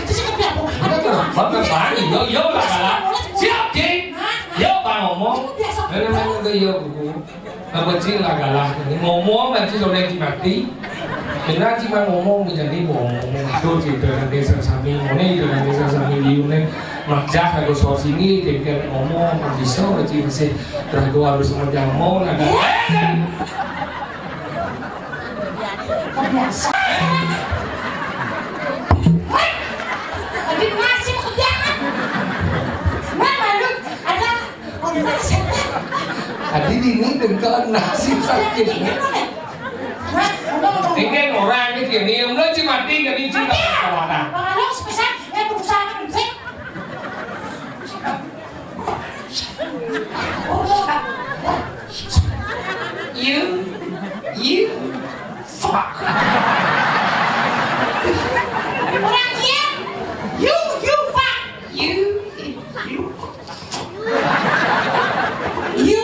Bang, bang, yo, yo, lah, kalah. Siap, Cing. Yo, bang, ngomong. Biasa. Ayo, ayo, ayo, yo, buku. Apa, Cing, lah, kalah. Ngomong, nanti, lo, nanti mati. Benar, Cing, bang, ngomong, jadi, ngomong. Itu, Cing, itu, nanti, sami. Ngomong, itu, nanti, sami. Liu, nih. Makjah, aku, so, sini, jadi, kan, ngomong. Bisa, Cing, masih. Terus, aku harus ngomong, nah, kan. Biasa. Wah, lagi nasib kerjaan. Wah, malu. Ada, ada nasib. Tadi dini dengkon nasib sakit. Wah, udah, udah. Ini kan orang ini, ini, udah, Cing, mati, jadi, Cing, mati, ya? Kawana. Bang Along, sepesan, ya, berusaha, kan, sih. You, you, fuck. Orang dia, you, you fuck. You, you, you,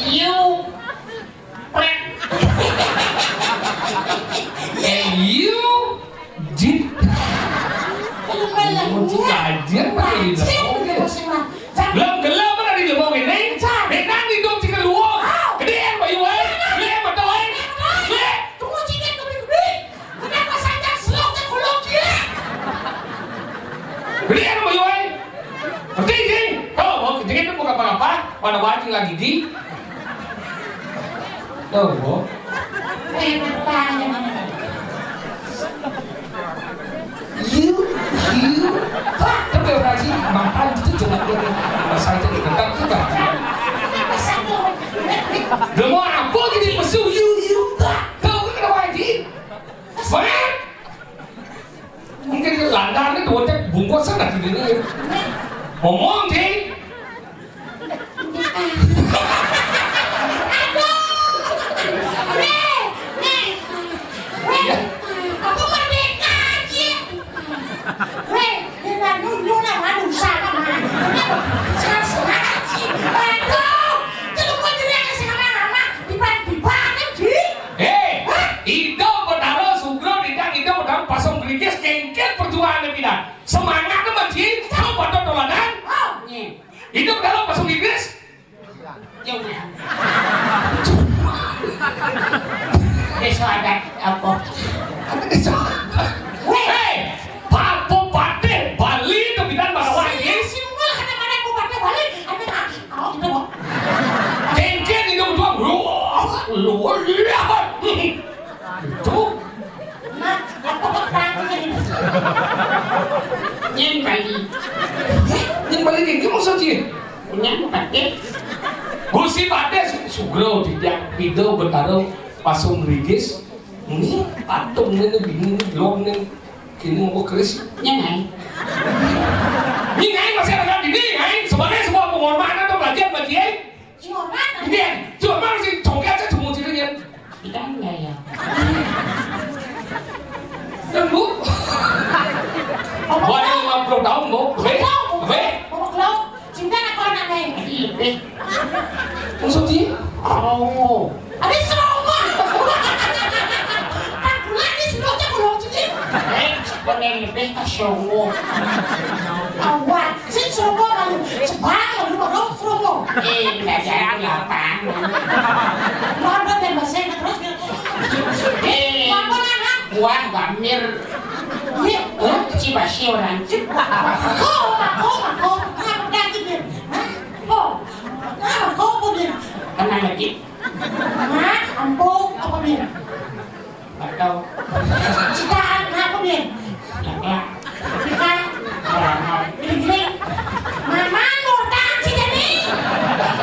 you, Pret. Eh, you, Jit. Belum, belum. Mau ngajar, Pak, ini. Ngajar, Pak, ini, Pak. Belum gelap, Pak, di lubang ini. Ngajar. Benang di dong, cik, luar. Ah. Gede, Pak, you, eh. Gede, betul, eh. Gede. Tunggu, cik, gede, gede. Kenapa saja selok, cik, kulok, gila? Gede, Pak, you, eh. Ngerti, Cing? Tuh, mau Cing itu bukan apa-apa, mana wajib lagi, Ji? Tuh, Bu. You, you, fuck, tapi orang Cing, makan itu cuma dia. Masa itu kita tak kita. Dia mau apa jadi pesu, you, you, fuck. Tahu kan kenapa, Ji? Fuck. Mungkin landarnya dua tek bungkus sana sini. Ngomong, Cing. Aduh. Nih, nih. Weh, aku merdeka, Cing. Weh, dia nunduk lah, manusia, Cing. Aduh, itu mau jadi sama-sama. Dipan-dipan, Cing. Hei, Ida Betara Sugro, Ida, Ida Betara Pasong Gerigis, kengkeng perjuangan Ida. Semangat teman, Ji. Kau pada tolanan. Oh, iya. Ida Betara Pasong Gerigis. Iya, iya. Besok ada apa? Ada besok. Hei, Pak Bupati Bali itu bidan bawa, Ji. Si Unggul, ada mana Bupati Bali? Ada, ah, oh, itu, kok. Kengkeng Ida Betara. Luar, luar biasa. Itu. Nah, aku tak tahu ini. Nyén Bali. Nyén Bali ini maksud sih? Nyén Bali. Gusti Bade Sugro tidak, Ida Betara Pasong Gerigis. Ini patung ini, ini, ini, blok ini. Ini mau keris. Nyén, hai. Ini, hai, masih ada di sini, hai. Sebagai sebuah penghormatan atau pelajaran bagi, hai. Cuma, Cuma sih, congkel aja cuma sini ya. Kita enggak ya. Lebih ka Srongo. Awak, sing Srongo lalu. Sebang lalu baru Srongo. Eh, belajar lapang. Lawan dan bahasa Inggris terus. Eh, apa nama? Buah gamir. Iya. Hah? Cibasi orang. Cibako, bako, bako. Apa lagi dia? Hah? Oh. Ah, bako apa dia? Tenang lagi. Hah? Ampun, apa dia? Nggak tahu. Citaan apa dia? Nggak tahu. Ikan. Orang mau. Gini-gini. Mama ngutang si Jani.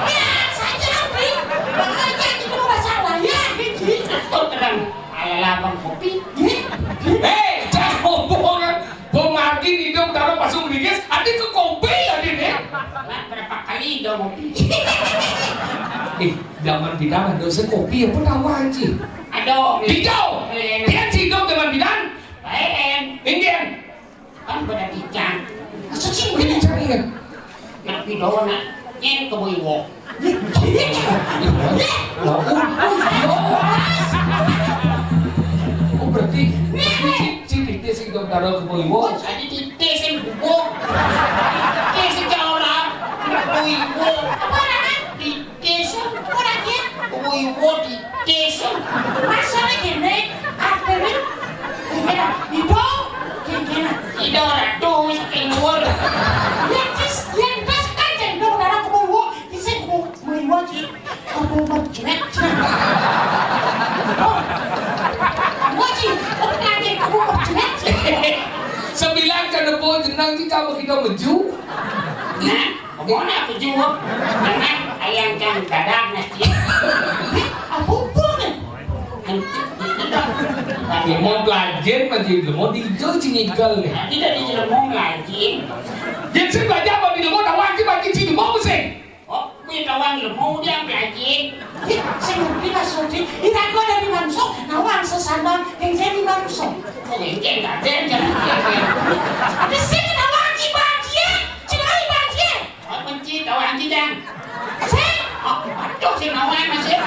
Ya, saja, Pri. Makanya kita mau masalah. Ya, gitu. Oh, tenang. Ala labang kopi. Gini. Eh, jangan bohong, ya. Bung Margin hidup taruh pasung rigis, adi ke kopi ya, Din, ya? Nah, berapa kali dong kopi? Eh, zaman bidan ada saya kopi apa tawa, Ji? Ada. Hijau. Iya. Dia hidup zaman bidan. Lain. Indian. Kan pada picang. Suci, ini cari ya. Nak pidawa nak nyen kebo iwo. Lah, oh, oh, iya. Oh, berarti si, si titis sing dong taruh kebo iwo. Oh, jadi titis sing bubuk. Titis sing ora. Kebo iwo. Apa, Ran? Titis. Apa lagi? Kebo iwo titis. Masalah gini, artinya, gini, itu, gini, gini. Ida ratu saking luar. Ya, tis, ya, tis kan jadi dong, karena aku mau iwo, tis aku mau iwo, Ci. Aku mau jelek, Ci. Oh. Mau, Ci, aku nanti aku mau jelek, Ci. Sebilang ka nebo jenang, Ci, kamu kita meju. Nah, mau nak meju. Jangan ayam kan dadak, nah, Ci. Apa pun? Lemo pelajin, masih lemo dijo, Ci, ngikel nih. Nah, tidak di lemo pelajin. Dia sih belajar apa di lemo, tahu aja bagi Ci lemo apa sih? Oh, kuwi tawang lemu dia pelajin. Sing ngerti maksudnya, ira kok dari manungsa, nawang sesama, yang jadi manungsa. Oh, yang jadi ada, yang jadi ada. Ada sing nawang Ci Banjir, Ci Banjir. Oh, kunci tawang Ci, Jang. Sing. Oh, aduh, sing nawang masih.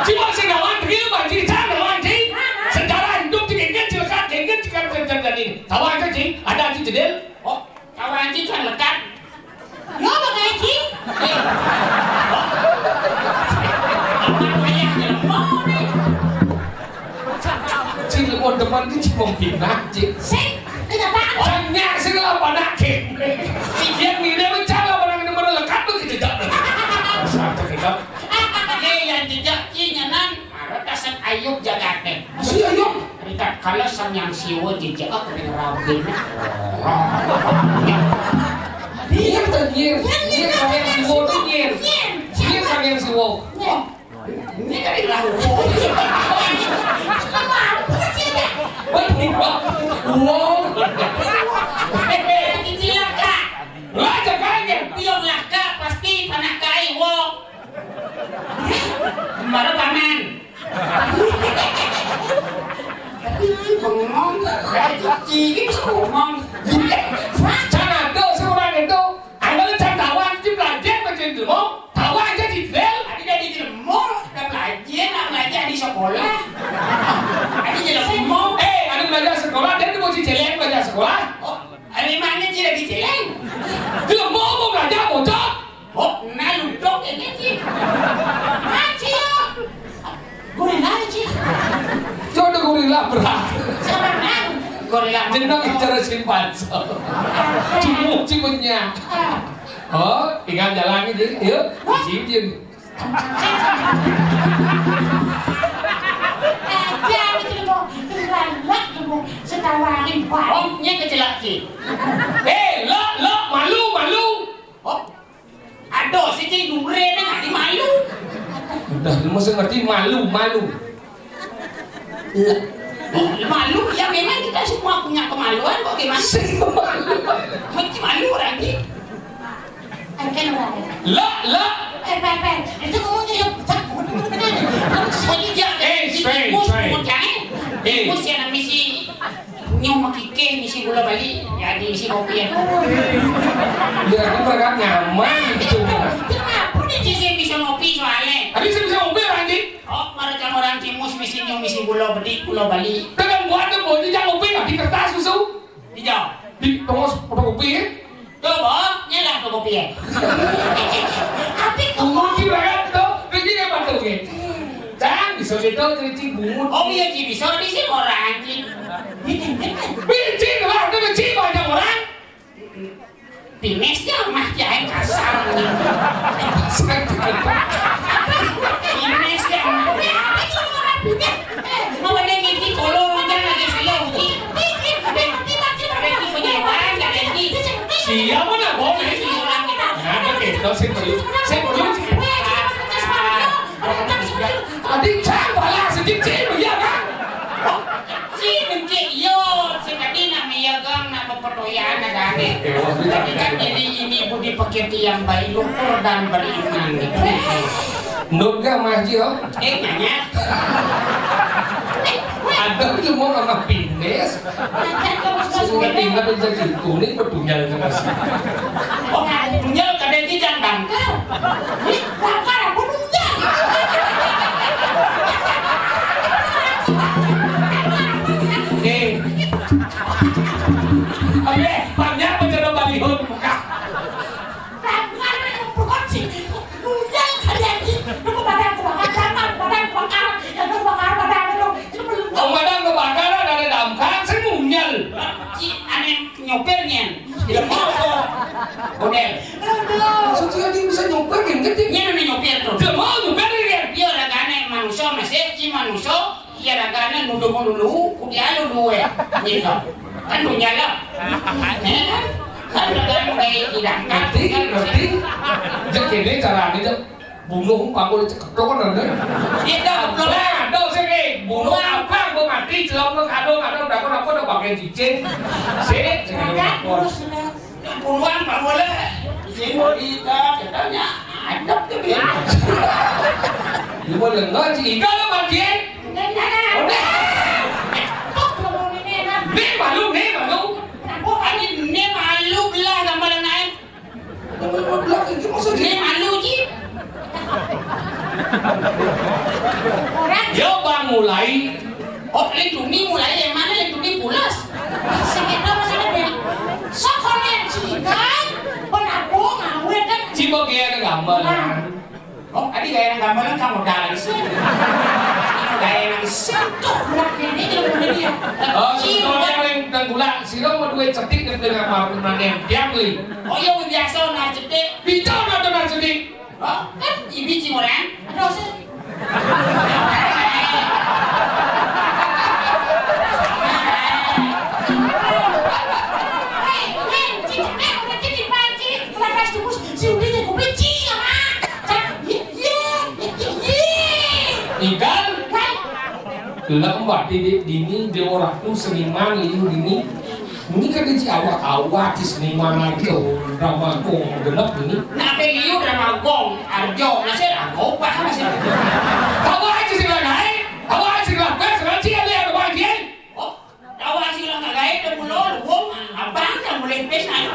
Cuma sing nawang, dia Banjir, Jang, nawang, Ci. Sejarah hidup, Ci, genggen, Ci, lekat, genggen, Ci, kan, Ci, kan, ini. Tawang aja, Ci, ada, Ci, jedil. Oh, tawang Ci, Jang, lekat. Yo, Bang Haji. Eh. Amat payah jelema nih. Cing, oh, demen ki cing mempinah, cing. Sing, kenapa? Cangnya sing lah panak, cing. Si dia mirip cang lah panak, ini mana lekat tuh, jejak. Satu kita. Ye, yang jejak, cing, nyanan. Mara tasen ayub jagate. Masih ayub? Ritatkala Sang Hyang Siwa jejehak ring rabine. Nyir to nyir. Nyir Sang Hyang Siwa to nyir. Nyir Sang Hyang Siwa. Nyir. Ini kan dilawan. Wow. Cicilaka. Lah, jagain. Piung laka pasti panak kai, wo. Mara paman. Tapi iki bengong, iki wis bengong. Jan ado sing ora ngedo. Angger jan tawang iki belajar baca ilmu, tawang aja didel. Tadi dari ilmu, udah belajar, nak belajar di sekolah. Tadi ilmu. Eh, ada belajar sekolah, dan mau ciceleng belajar sekolah. Oh, hari mana tidak diceleng? Ilmu mau belajar bocah. Oh, nah, ludok ini, Ci. Nah, Ci, ya. Gorila, Ci. Coba gorila berat. Siapa nang? Gorila. Jeneng cara simpanse. Cuma, cumanya. Ah. Oh, tinggal jalan ini, yuk. Wah. Izin. Aja, Ci, mau. Terus lalak, mau. Setawarin, Pak. Oh, nya kecelak, Ci. Eh, lo, lo, malu, malu. Oh. Aduh, si Cing Dure nih nggak malu. Udah, lu mesti ngerti malu, malu. Iya. Malu, ya memang kita semua punya kemaluan kok, gimana? Sing malu. Mesti malu orang ini. Lo, lo. Eh, Pen, Pen, itu ngomongnya yang besar. Kamu sesuai dia. Eh, Mus, Pen, Pen. Mus, ya, namanya si Nyong makike ngisi gula Bali, ya, di ngisi kopi ya. Ya, aku berangkat nyaman gitu. Kenapa dia sih bisa ngopi soalnya? Tadi saya bisa ngopi, Ranji. Oh, mara cang orang Cimus misi nyong ngisi gula bedi, gula Bali. Tekan buat tuh, bodi cang ngopi, di kertas susu. Tongos fotokopi ya? Coba, nyelah fotokopi ya. Tapi bungut sih banget tuh, ini dia bantu ya. Cang, bisa gitu, cerita bungut. Oh iya, Ci, bisa di sini orang, Ci. Benci lah, itu benci banyak orang. Pines ya mah, ya kasar. Pines ya mah. Apa sih lu ngomong pines? Eh, mau ada gigi, tolong, jangan lagi saya, Ci. Ada gigi, penyewaan, ada gigi. Siapa nak bohong ini? Ada gitu, saya perlu, saya perlu. Adik cang balas, sedikit cing, ya kan? Ci, benci, yo, si tadi nak meyagang, nak pepedoyan, ada aneh. Tapi kan ini, ini budi pekerti yang baik, luhur dan beriman gitu. Ndut gak, Mah Ji, oh? Eh, nanya. Ada cuma sama pines. Suka tinggal di kuning, pedunyal sama sih. Oh, pedunyal kadang di jang dangkal. Ih, dangkal, pedunyal. Eh. Oke, banyak mencoba baliho di muka. Dangkal, pedunyal sih. Munyal kalian ini, lu pemadam kebakaran, jangan pemadam kebakaran, ya lu kebakaran, pemadam lu, itu belum. Pemadam kebakaran ada damkar, saya munyal. Ci, aneh nyopirnya, tidak mau kok. Model. Maksudnya dia bisa nyopir kan? Dia namanya nyopir tuh. Tidak mau nyopir dia. Dia ada gane manusia masih, ci manusia. Iya, ragane nuduh dulu, kudu anu duwe. Gitu. Kan dunia lah. Ya kan? Kan ragane kayak tidak. Ngerti, ngerti. Cek ini caranya, cek. Bunuh panggul cek ketok kan ada. Iya, dah, belum. Nah, dah, sini. Bunuh apa? Gue mati, celok, gue kadung, kadung, udah, gue apa, udah pakai cicing. Sini, sini. Kagak, terus, sudah. Puluhan, Pak Bola. Sing kita katanya adab tuh, Bin. Lu mau dengar si Iga lo, Bang Jin? Udah. Nih, malu, nih, malu. Kenapa? Ini, ini malu belah gambaran lain. Gambaran belah itu maksudnya? Ini malu, Ji. Orang. Yo, Bang, mulai. Oh, lindungi mulai yang mana lindungi pulas? Sing kita masalah dari. Sok konen cikan, penabuh ngawet kan. Cibo gaya ke gambar. Nah. Oh, tadi gaya yang gambar kan kamu dari sini. Kamu gaya yang sentuh buat ini, ilmu dia. Oh, sebetulnya yang tenggulang, sira mau duit cetik dengan apa, dengan yang diam, Li. Oh, iya, biasa, nah, cetik. Bicara, nah, cetik. Hah? Kan ibi ci orang. Ada sih. Hei, hei, ci, ci, eh, udah ci, ci, panci. Udah pas tunggu, si Udi jadi kuping, ci, ya, Mak. Cak, ye, ye, ye, ye. Ikan? Kan? Lah, Mbak, di, di, dini, di orang tuh seniman, liu dini. Ini kan di awak-awak di seniman aja, drama gong genep ini. Nah, apa liu drama gong, arjo, nasi arjo, apa kan nasi? Tahu aja sih lah, Nay. Tahu aja sih lah, gue sebenarnya sih ada yang ada bagi. Oh, tahu aja sih lah, nggak gawe, udah mulo, wong, abang, udah mulai pes, ayo.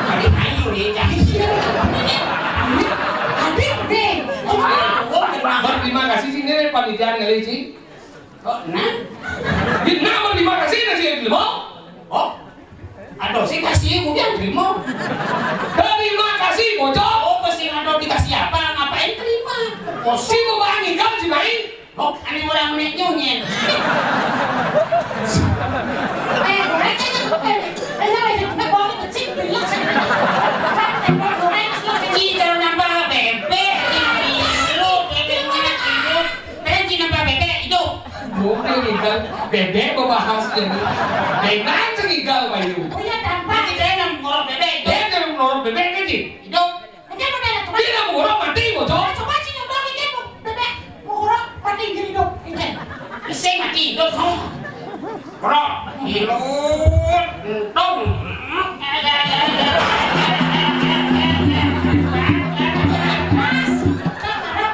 Tadi ayo deh, jadi. Hadir deh. Wong, kenapa? Berterima kasih sih, ini panitia kali sih. Oh, nah. Di nama terima kasih nasi yang terima. Oh. Aduh, sih kasih, kemudian terima. Terima kasih, bocor. Oh, pasti ada dikasih apa? Ngapain terima? Oh, si mau bahan ikan sih, baik. Oh, ini orang menik nyungin. Eh, mereka tuh, eh, eh, eh, eh, eh, kecil, bilang sih. Kan, eh, eh, eh, eh, Ci, kalau nambah bebek, ini lu, bebek mana, Ci, lu? Pengen nambah bebek hidup. Bukan igal, bebek mau bahas jadi. Dengan sing igal, Bayu. Punya tampak. Jadi dia nang ngorok bebek hidup. Dia nang ngorok bebek kan, Ci? Hidup. Dia mau nanya, coba. Dia nang ngorok mati, bocor. Coba, Ci, nyoba ini, bebek ngorok mati jadi hidup. Ini. Bisa mati hidup, kamu. Bro, hidup, untung. Pas.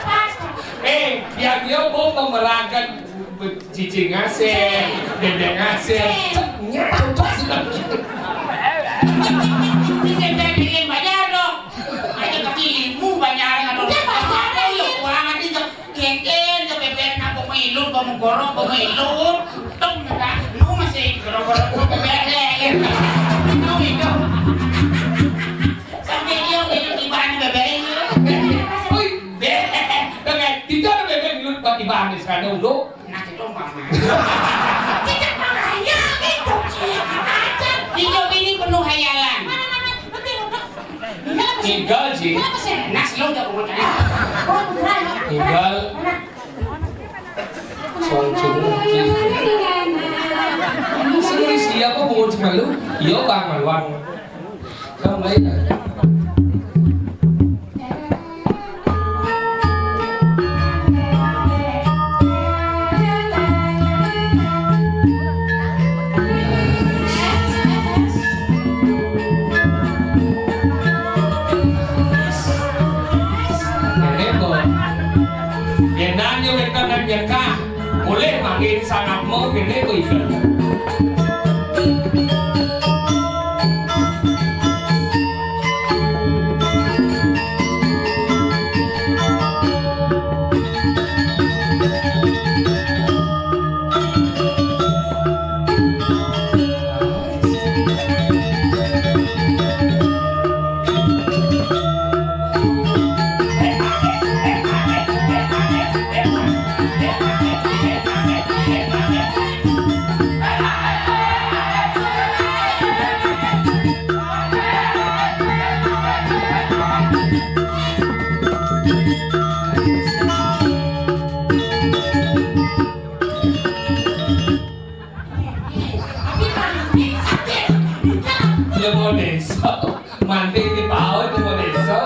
Pas. Eh, dia, dia mau memeragakan cicing ngasih, bebek ngasih. Nyatu, pas. Ini saya bikin bayar dong. Aja kaki ilmu banyak, aduh. Udah, Pak, apa ya? Udah, kurang aja, Cok. Keken, ke bebek, apa mau ilu, apa mau gorok, apa mau ilu. Tong, enggak. Nu masih gorok-gorok, apa bebek, ya, ya. Nu, Kenapa sih? Nas lo jago bocah. Oh, putra lo. Tinggal song jung. Ini sendiri siapa bungut semalu? Iya, Bang Malwan. Kamu lain. Ngene, Bu. Yen nang yo wetan nang nyekah, boleh mangke sangatmu ngene, Bu, iku. Lemo desa. Mantik di paut lemo desa.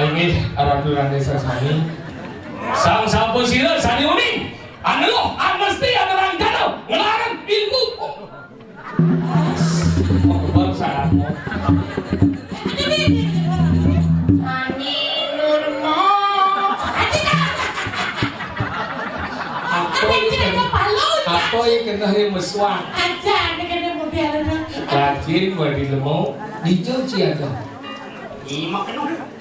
Inggih, Ratu lan Desa sami. Sang sampun sira sami uning. Aneluh, anesti, aneranggana, nglarang ilmu. Bangsa. Ani Nurma. Apa yang, apa yang kena yang mesuang? Aja, ada kena model tu. Rajin, badi lemo, dicuci aja. Ih, mak kena.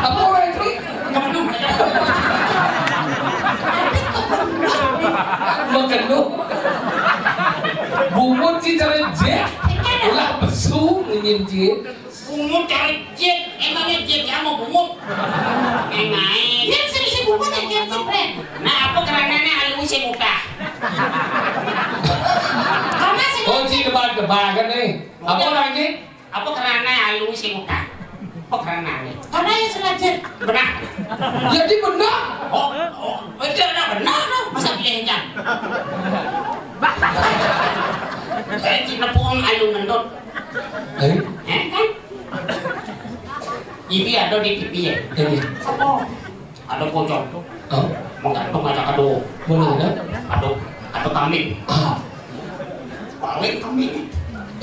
Apa orang itu? Kemenu. Mekenu. Bungut si cara jet. Ulah pesu ngenyim jet. Bungut cara jet. Emangnya jet ya mau bungut? Yang lain. Dia sih si bungut yang jet sih, Pren. Nah, apa kerananya alu sing utah? Karena sing Oh, si debat-debat kan nih. Apa lagi? Apa kerana alu sing utah? Apa keranane? Karena ya sengaja. Benar. Jadi benar. Oh, oh, itu anak benar dong. Masa beli enjang? Saya cik nepung alu ngendut. Eh? Eh, kan? Ini ada di T V ya? Iya. Apa? Ada pocong. Oh. Menggantung aja kado. Boleh, kan? Ada, ada kambing. Ah. Paling kambing.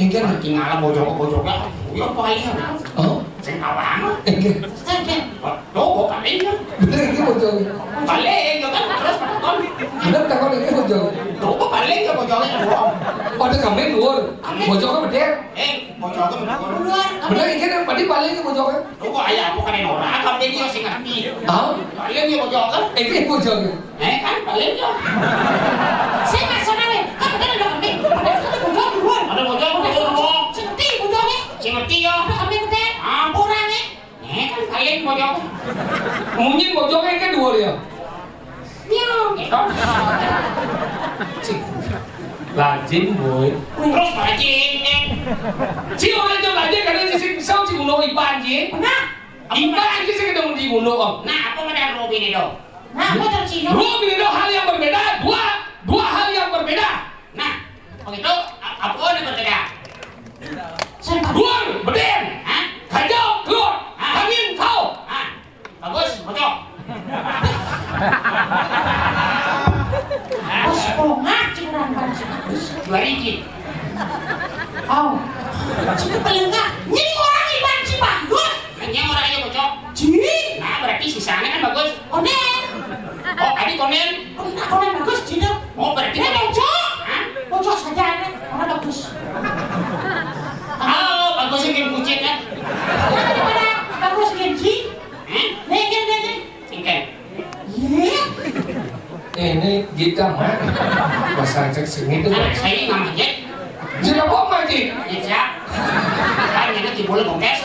Enggak. Tinggal bocok-bocok. Ya, paling. Oh. Sing kawan. Enggak. Tuh, kok paling ya? Bener, ini bocok. Paling ya kan, terus takon. Bener, takon ini bocok. Tuh, kok paling ya bocoknya? Ada kambing dhuwur. Kambing. Bocoknya bener. Eh, bocoknya bener. Bener, ini kan tadi paling ya bocoknya. Coba ayo aku kena ora, tapi dia sing ngerti. Hah? Paling dia bocor kan? Eh, dia bocor. Eh, kan paling dia. Saya nggak saudara, kan bener ada kambing. Ada bocor duluan. Ada bocor duluan. Sing ngerti bocor ya? Sing ngerti ya. Ada kambing betul. Ah, kurang ya? Eh, kan paling bocor. Mungkin bocornya kan dua ya. Nyong. Lajin, boy. Terus lajin, Nyong. Si orang jam lajin karena si sing sau si gunung ipan ji. Nah, ipan ji sing ketemu di gunung, Om. Nah, apa mana Robi ini dong? Nah, apa tuh, Cino? Dua ini dua hal yang berbeda, dua, dua hal yang berbeda. Nah, begitu, a-, apa yang berbeda? Dur, bedén, hah? Hijau, keluar, hah? Angin, kau. Hah? Bagus, bocok. Bos, pongah, cik, urang banci bagus. Dua biji. Oh. Cik, paling enggak. Ini orang iban cik bagus. Hanya orang aja bocok. Cik. Nah, berarti sisanya kan bagus. Konen. Oh, tadi konen. Konen, konen bagus, cik. Oh, berarti ini bocok. Hah? Bocok saja, ada. Orang bagus. Oh, bagusnya game kucing, ya? Daripada bagus game cik. Hah? Nih, nih, nih, nih. Oke. Iya. Eh, ini kita mah bahasa cek sini tuh. Anak saya nama Jack. Jadi apa, Mak, Jack? Jack siap. Kan ini jebol bongkes.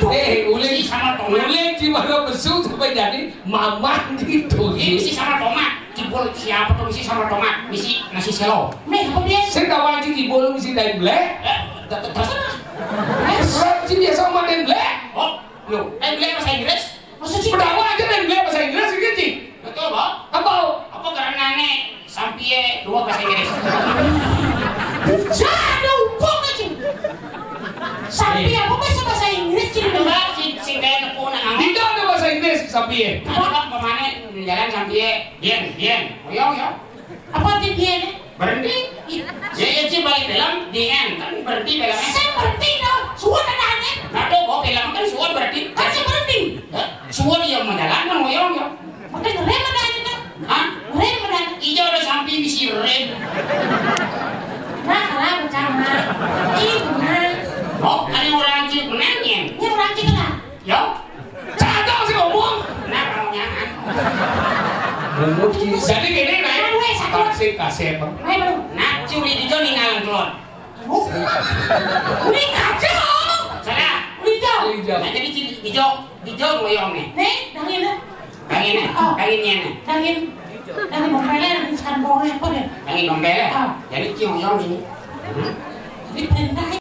Eh, uling. Misi sama tomat. Uling di mana besu sampai jadi mamah gitu. Ini misi sama tomat. Jebol siapa tuh misi sama tomat? Misi nasi selo. Nih, apa dia? Saya tahu aja jebol misi dari belek. Eh, ter-, ter-, terserah. Terserah sih biasa sama dari belek. Oh, loh, dari belek bahasa Inggris? Maksud sih, pedang aja dari belek bahasa Inggris gitu, Ci. Betul, Bang. Apa? Apa karena nih sampie dua bahasa Inggris? Bisa ada hukum aja. Sampie apa bahasa, bahasa Inggris, Ci? Coba si, si kayak nepuk nang angin. Tidak ada bahasa Inggris, sampie. Apa, Bang, pemane jalan sampie? Bien, bien. Oyong, ya. Apa arti bien? Berhenti. Ya, ya, Ci, balik film, bien. Kan berhenti filmnya. Saya berhenti dong. Suat ada aneh. Nah, tuh, bawa film kan suat berhenti. Kan saya berhenti. Ya, suat dia mau jalan, kan oyong, ya. Makin rem ada aneh, kan? Hah? Rem ada aneh. Iya, udah samping di si rem. Nah, kalah bersama. Ini benar. Oh, ada orang Ci menangin. Ini orang Ci lah. Yo, cagak sih ngomong. Nah, kalau nyaman. Jadi gini, nah, kasih, kasih emang. Nah, Ci Uli Dijo nih ngalang keluar. Uli Kajo. Salah. Uli Dijo. Uli Dijo. Nah, jadi Ci Dijo, Dijo ngoyong nih. Nih, dangin nih. Dangin nih. Oh. Danginnya nih. Dangin. Dangin dompelnya, dangin sekarang bawangnya apa deh? Dangin dompelnya. Ah. Jadi Ci ngoyong ini. Ini perintah.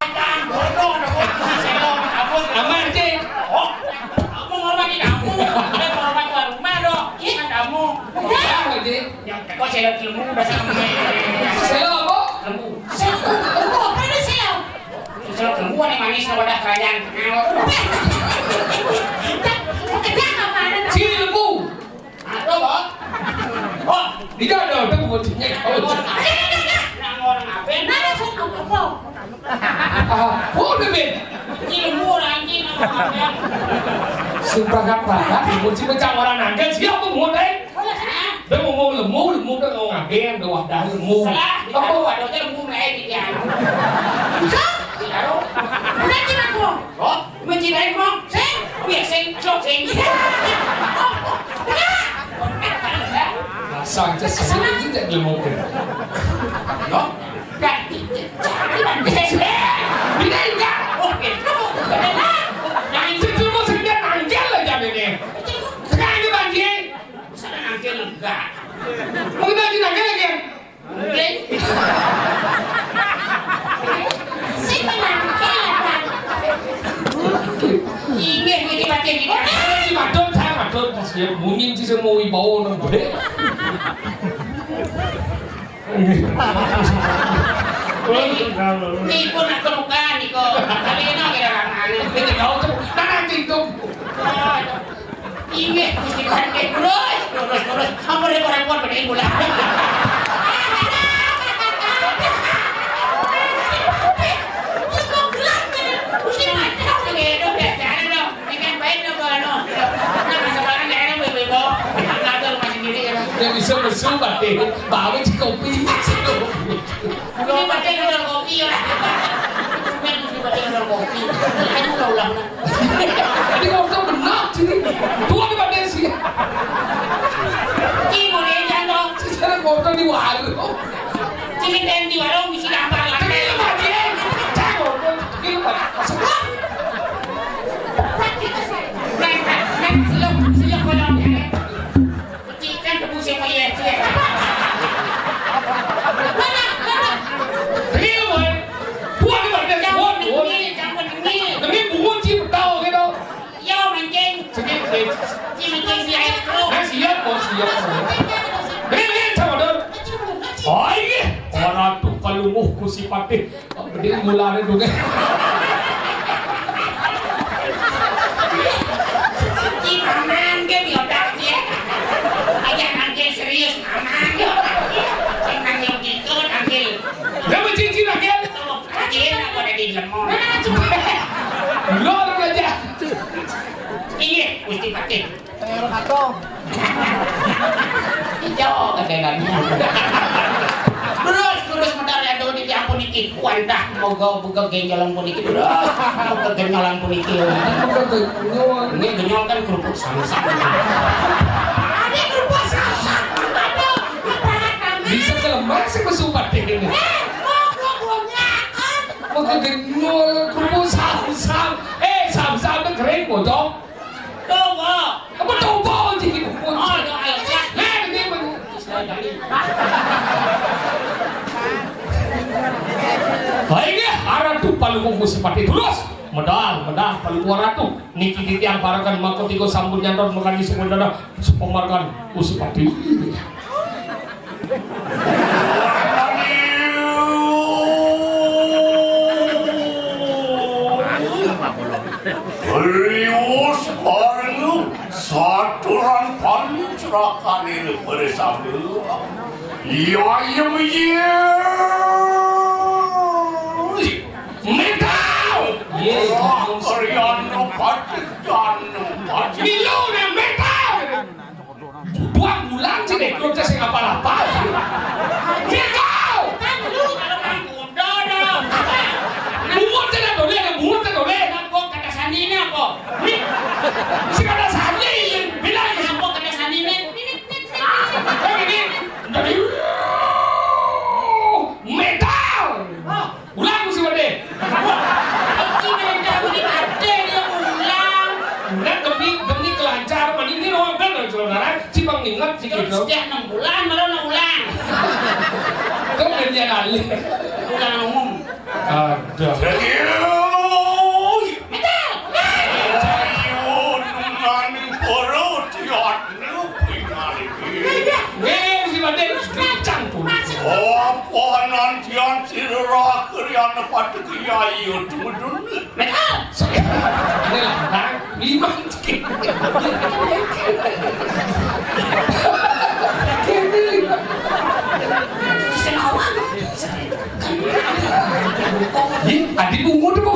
Aman, Ci. Oh, aku menghormati kamu. Aku menghormati tuan rumah dong. Ini kan kamu. Apa, Ci? Yang teko selo lembu udah sama. Selo apa? Lembu. Selo lembu apa ini selo? Selo lembu yang manis, wadah kerajaan. Pakai apa? Ci lembu. Aduh, Bang. Oh, di jodoh tuh kuncinya kau. Nang orang apa? Mana sih kamu? Ah, udah, Ben. Ilmu orang anjing, orang apa? Sumpah kan, Pak. Kunci pecah orang nangkep. Siapa mau, Ben? Hah? Dia mau, mau lemu, lemu udah ngomong apa? Udah wadah lemu. Salah. Apa? Wadah lemu, mulai di dia. Bisa? Tidak, Bro. Udah, tidak, Bro. Oh? Mencintai, Bro? Sing? Iya, sing. Sok, sing. Asal aja sing, ini tidak diomongin. No? Enggak. Ini enggak. Oh, gitu. Nah, itu cuma sekedar nangkil aja ini. Sekarang ini banjir. Sana nangkil enggak. Mungkin lagi nangkil lagi. Sing menangkil, Bang. Inggih, kuwi dipakai di mana? Si Madon, saya Madon, siap mungin sih semua wibawa nang gede. Ini pun aku bukan, Niko. Tapi ini kira ramane. Ini kau tuh, nah, nanti itu. Oh, Inggih, Gusti Bante, terus, terus, terus. Ampun, repot-repot, benerin bola. Gusti Bante, udah gitu, biasa aja dong. Ini kan baik dong, kalau anu. Nah, masa banget, jangan yang bego-bego. Angkat tuh rumah sendiri, ya. Yang bisa mesum, Bante. Bawa si kopi. Ini pakai nodol kopi, ya. Ini pakai nodol kopi. Aduh, ulah-ulah. Ini ngomong benar, sini. Tua di mana sih? Ini mau dia jatuh. Sekarang ngomong di warung. Ini kan di warung, bisa gampar lah. Ini lu mati, eh. Cak, ngomong. Ini lu mati. Masuk. Nah, nah, nah, selok, selok kolong, ya. Pecikan debu sing mau iya, iya. Mana? Mana? Real one. Buat apa dia? Jangan buat, buat. Demi, jangan demi. Demi buat si betul gitu. Iya, mancing. Sedikit, sedikit. Sing micing si air kru. Nah, siap, oh, siap. Ini, ini, sama dong. Oh, iya. Ora atuh Palungguh Gusti Patih. Gedé mulane dongé. Ki paman ké di otak ké. Aja nangkil serius paman. Sing nangkil gitu, nangkil. Lah, cincin lagi. Cincin apa ada di lemon? Lo aja. Iya, Gusti Patih. Ijo katenan. Terus, terus medal ya tuh di ampun iki. Wantah moga buka genjolan pun iki terus. Moga genjolan pun iki. Moga genyol. Ini genyol kan kerupuk samsam. Ada kerupuk samsam. Aduh, apaan namanya? Bisa kelemas sih besupat deh ini. Eh, moga bonyakan. Moga genyol kerupuk samsam. Eh, samsam kering bocok. Tunggu. Apa coba, Ji? Oh, ada alat. Nah, ini men- Hai, nggih, Ratu Palungguh Gusti Patih. Terus, medal, medal, Palungguh Ratu. Niki titiang parekan mangko tiga sampun nyantos mekadi sepun dada, sepemarkan Gusti Patih. Riwus karena saturan pancrakané pada sabda. Iya, iya, iya. Metal. Iya, iya. Karyana patih, danu patih. Milu né metal. Buang bulan sih deh, kerja sing apa-apa. Metal. Kan lu kalau nang kuda dah. Buat tidak boleh, buat tidak boleh. Apa kata sandi ini apa? Nih. Si kata sandi, bilang apa kata sandi ini? Ini, ini, ini, ini. Tadi metal. Ulang mesti wadé. Iki metal ini ada dia ulang. Nah, demi, demi kelancaran, ini ruang kan, saudara. Cibang ingat sih gitu. Setiap enam bulan, baru enam bulan. Kau gantian alih. Ulang umum. Ada. Metal. Ayo, nungani perut, ya, nu pringali. Nggih, si Badé kencang pun. Apa nantian sira rakyat patut kiai itu medun? Metal. Ini lantang, lima. Ini lima. Senawan. Ih, adi bungut apa?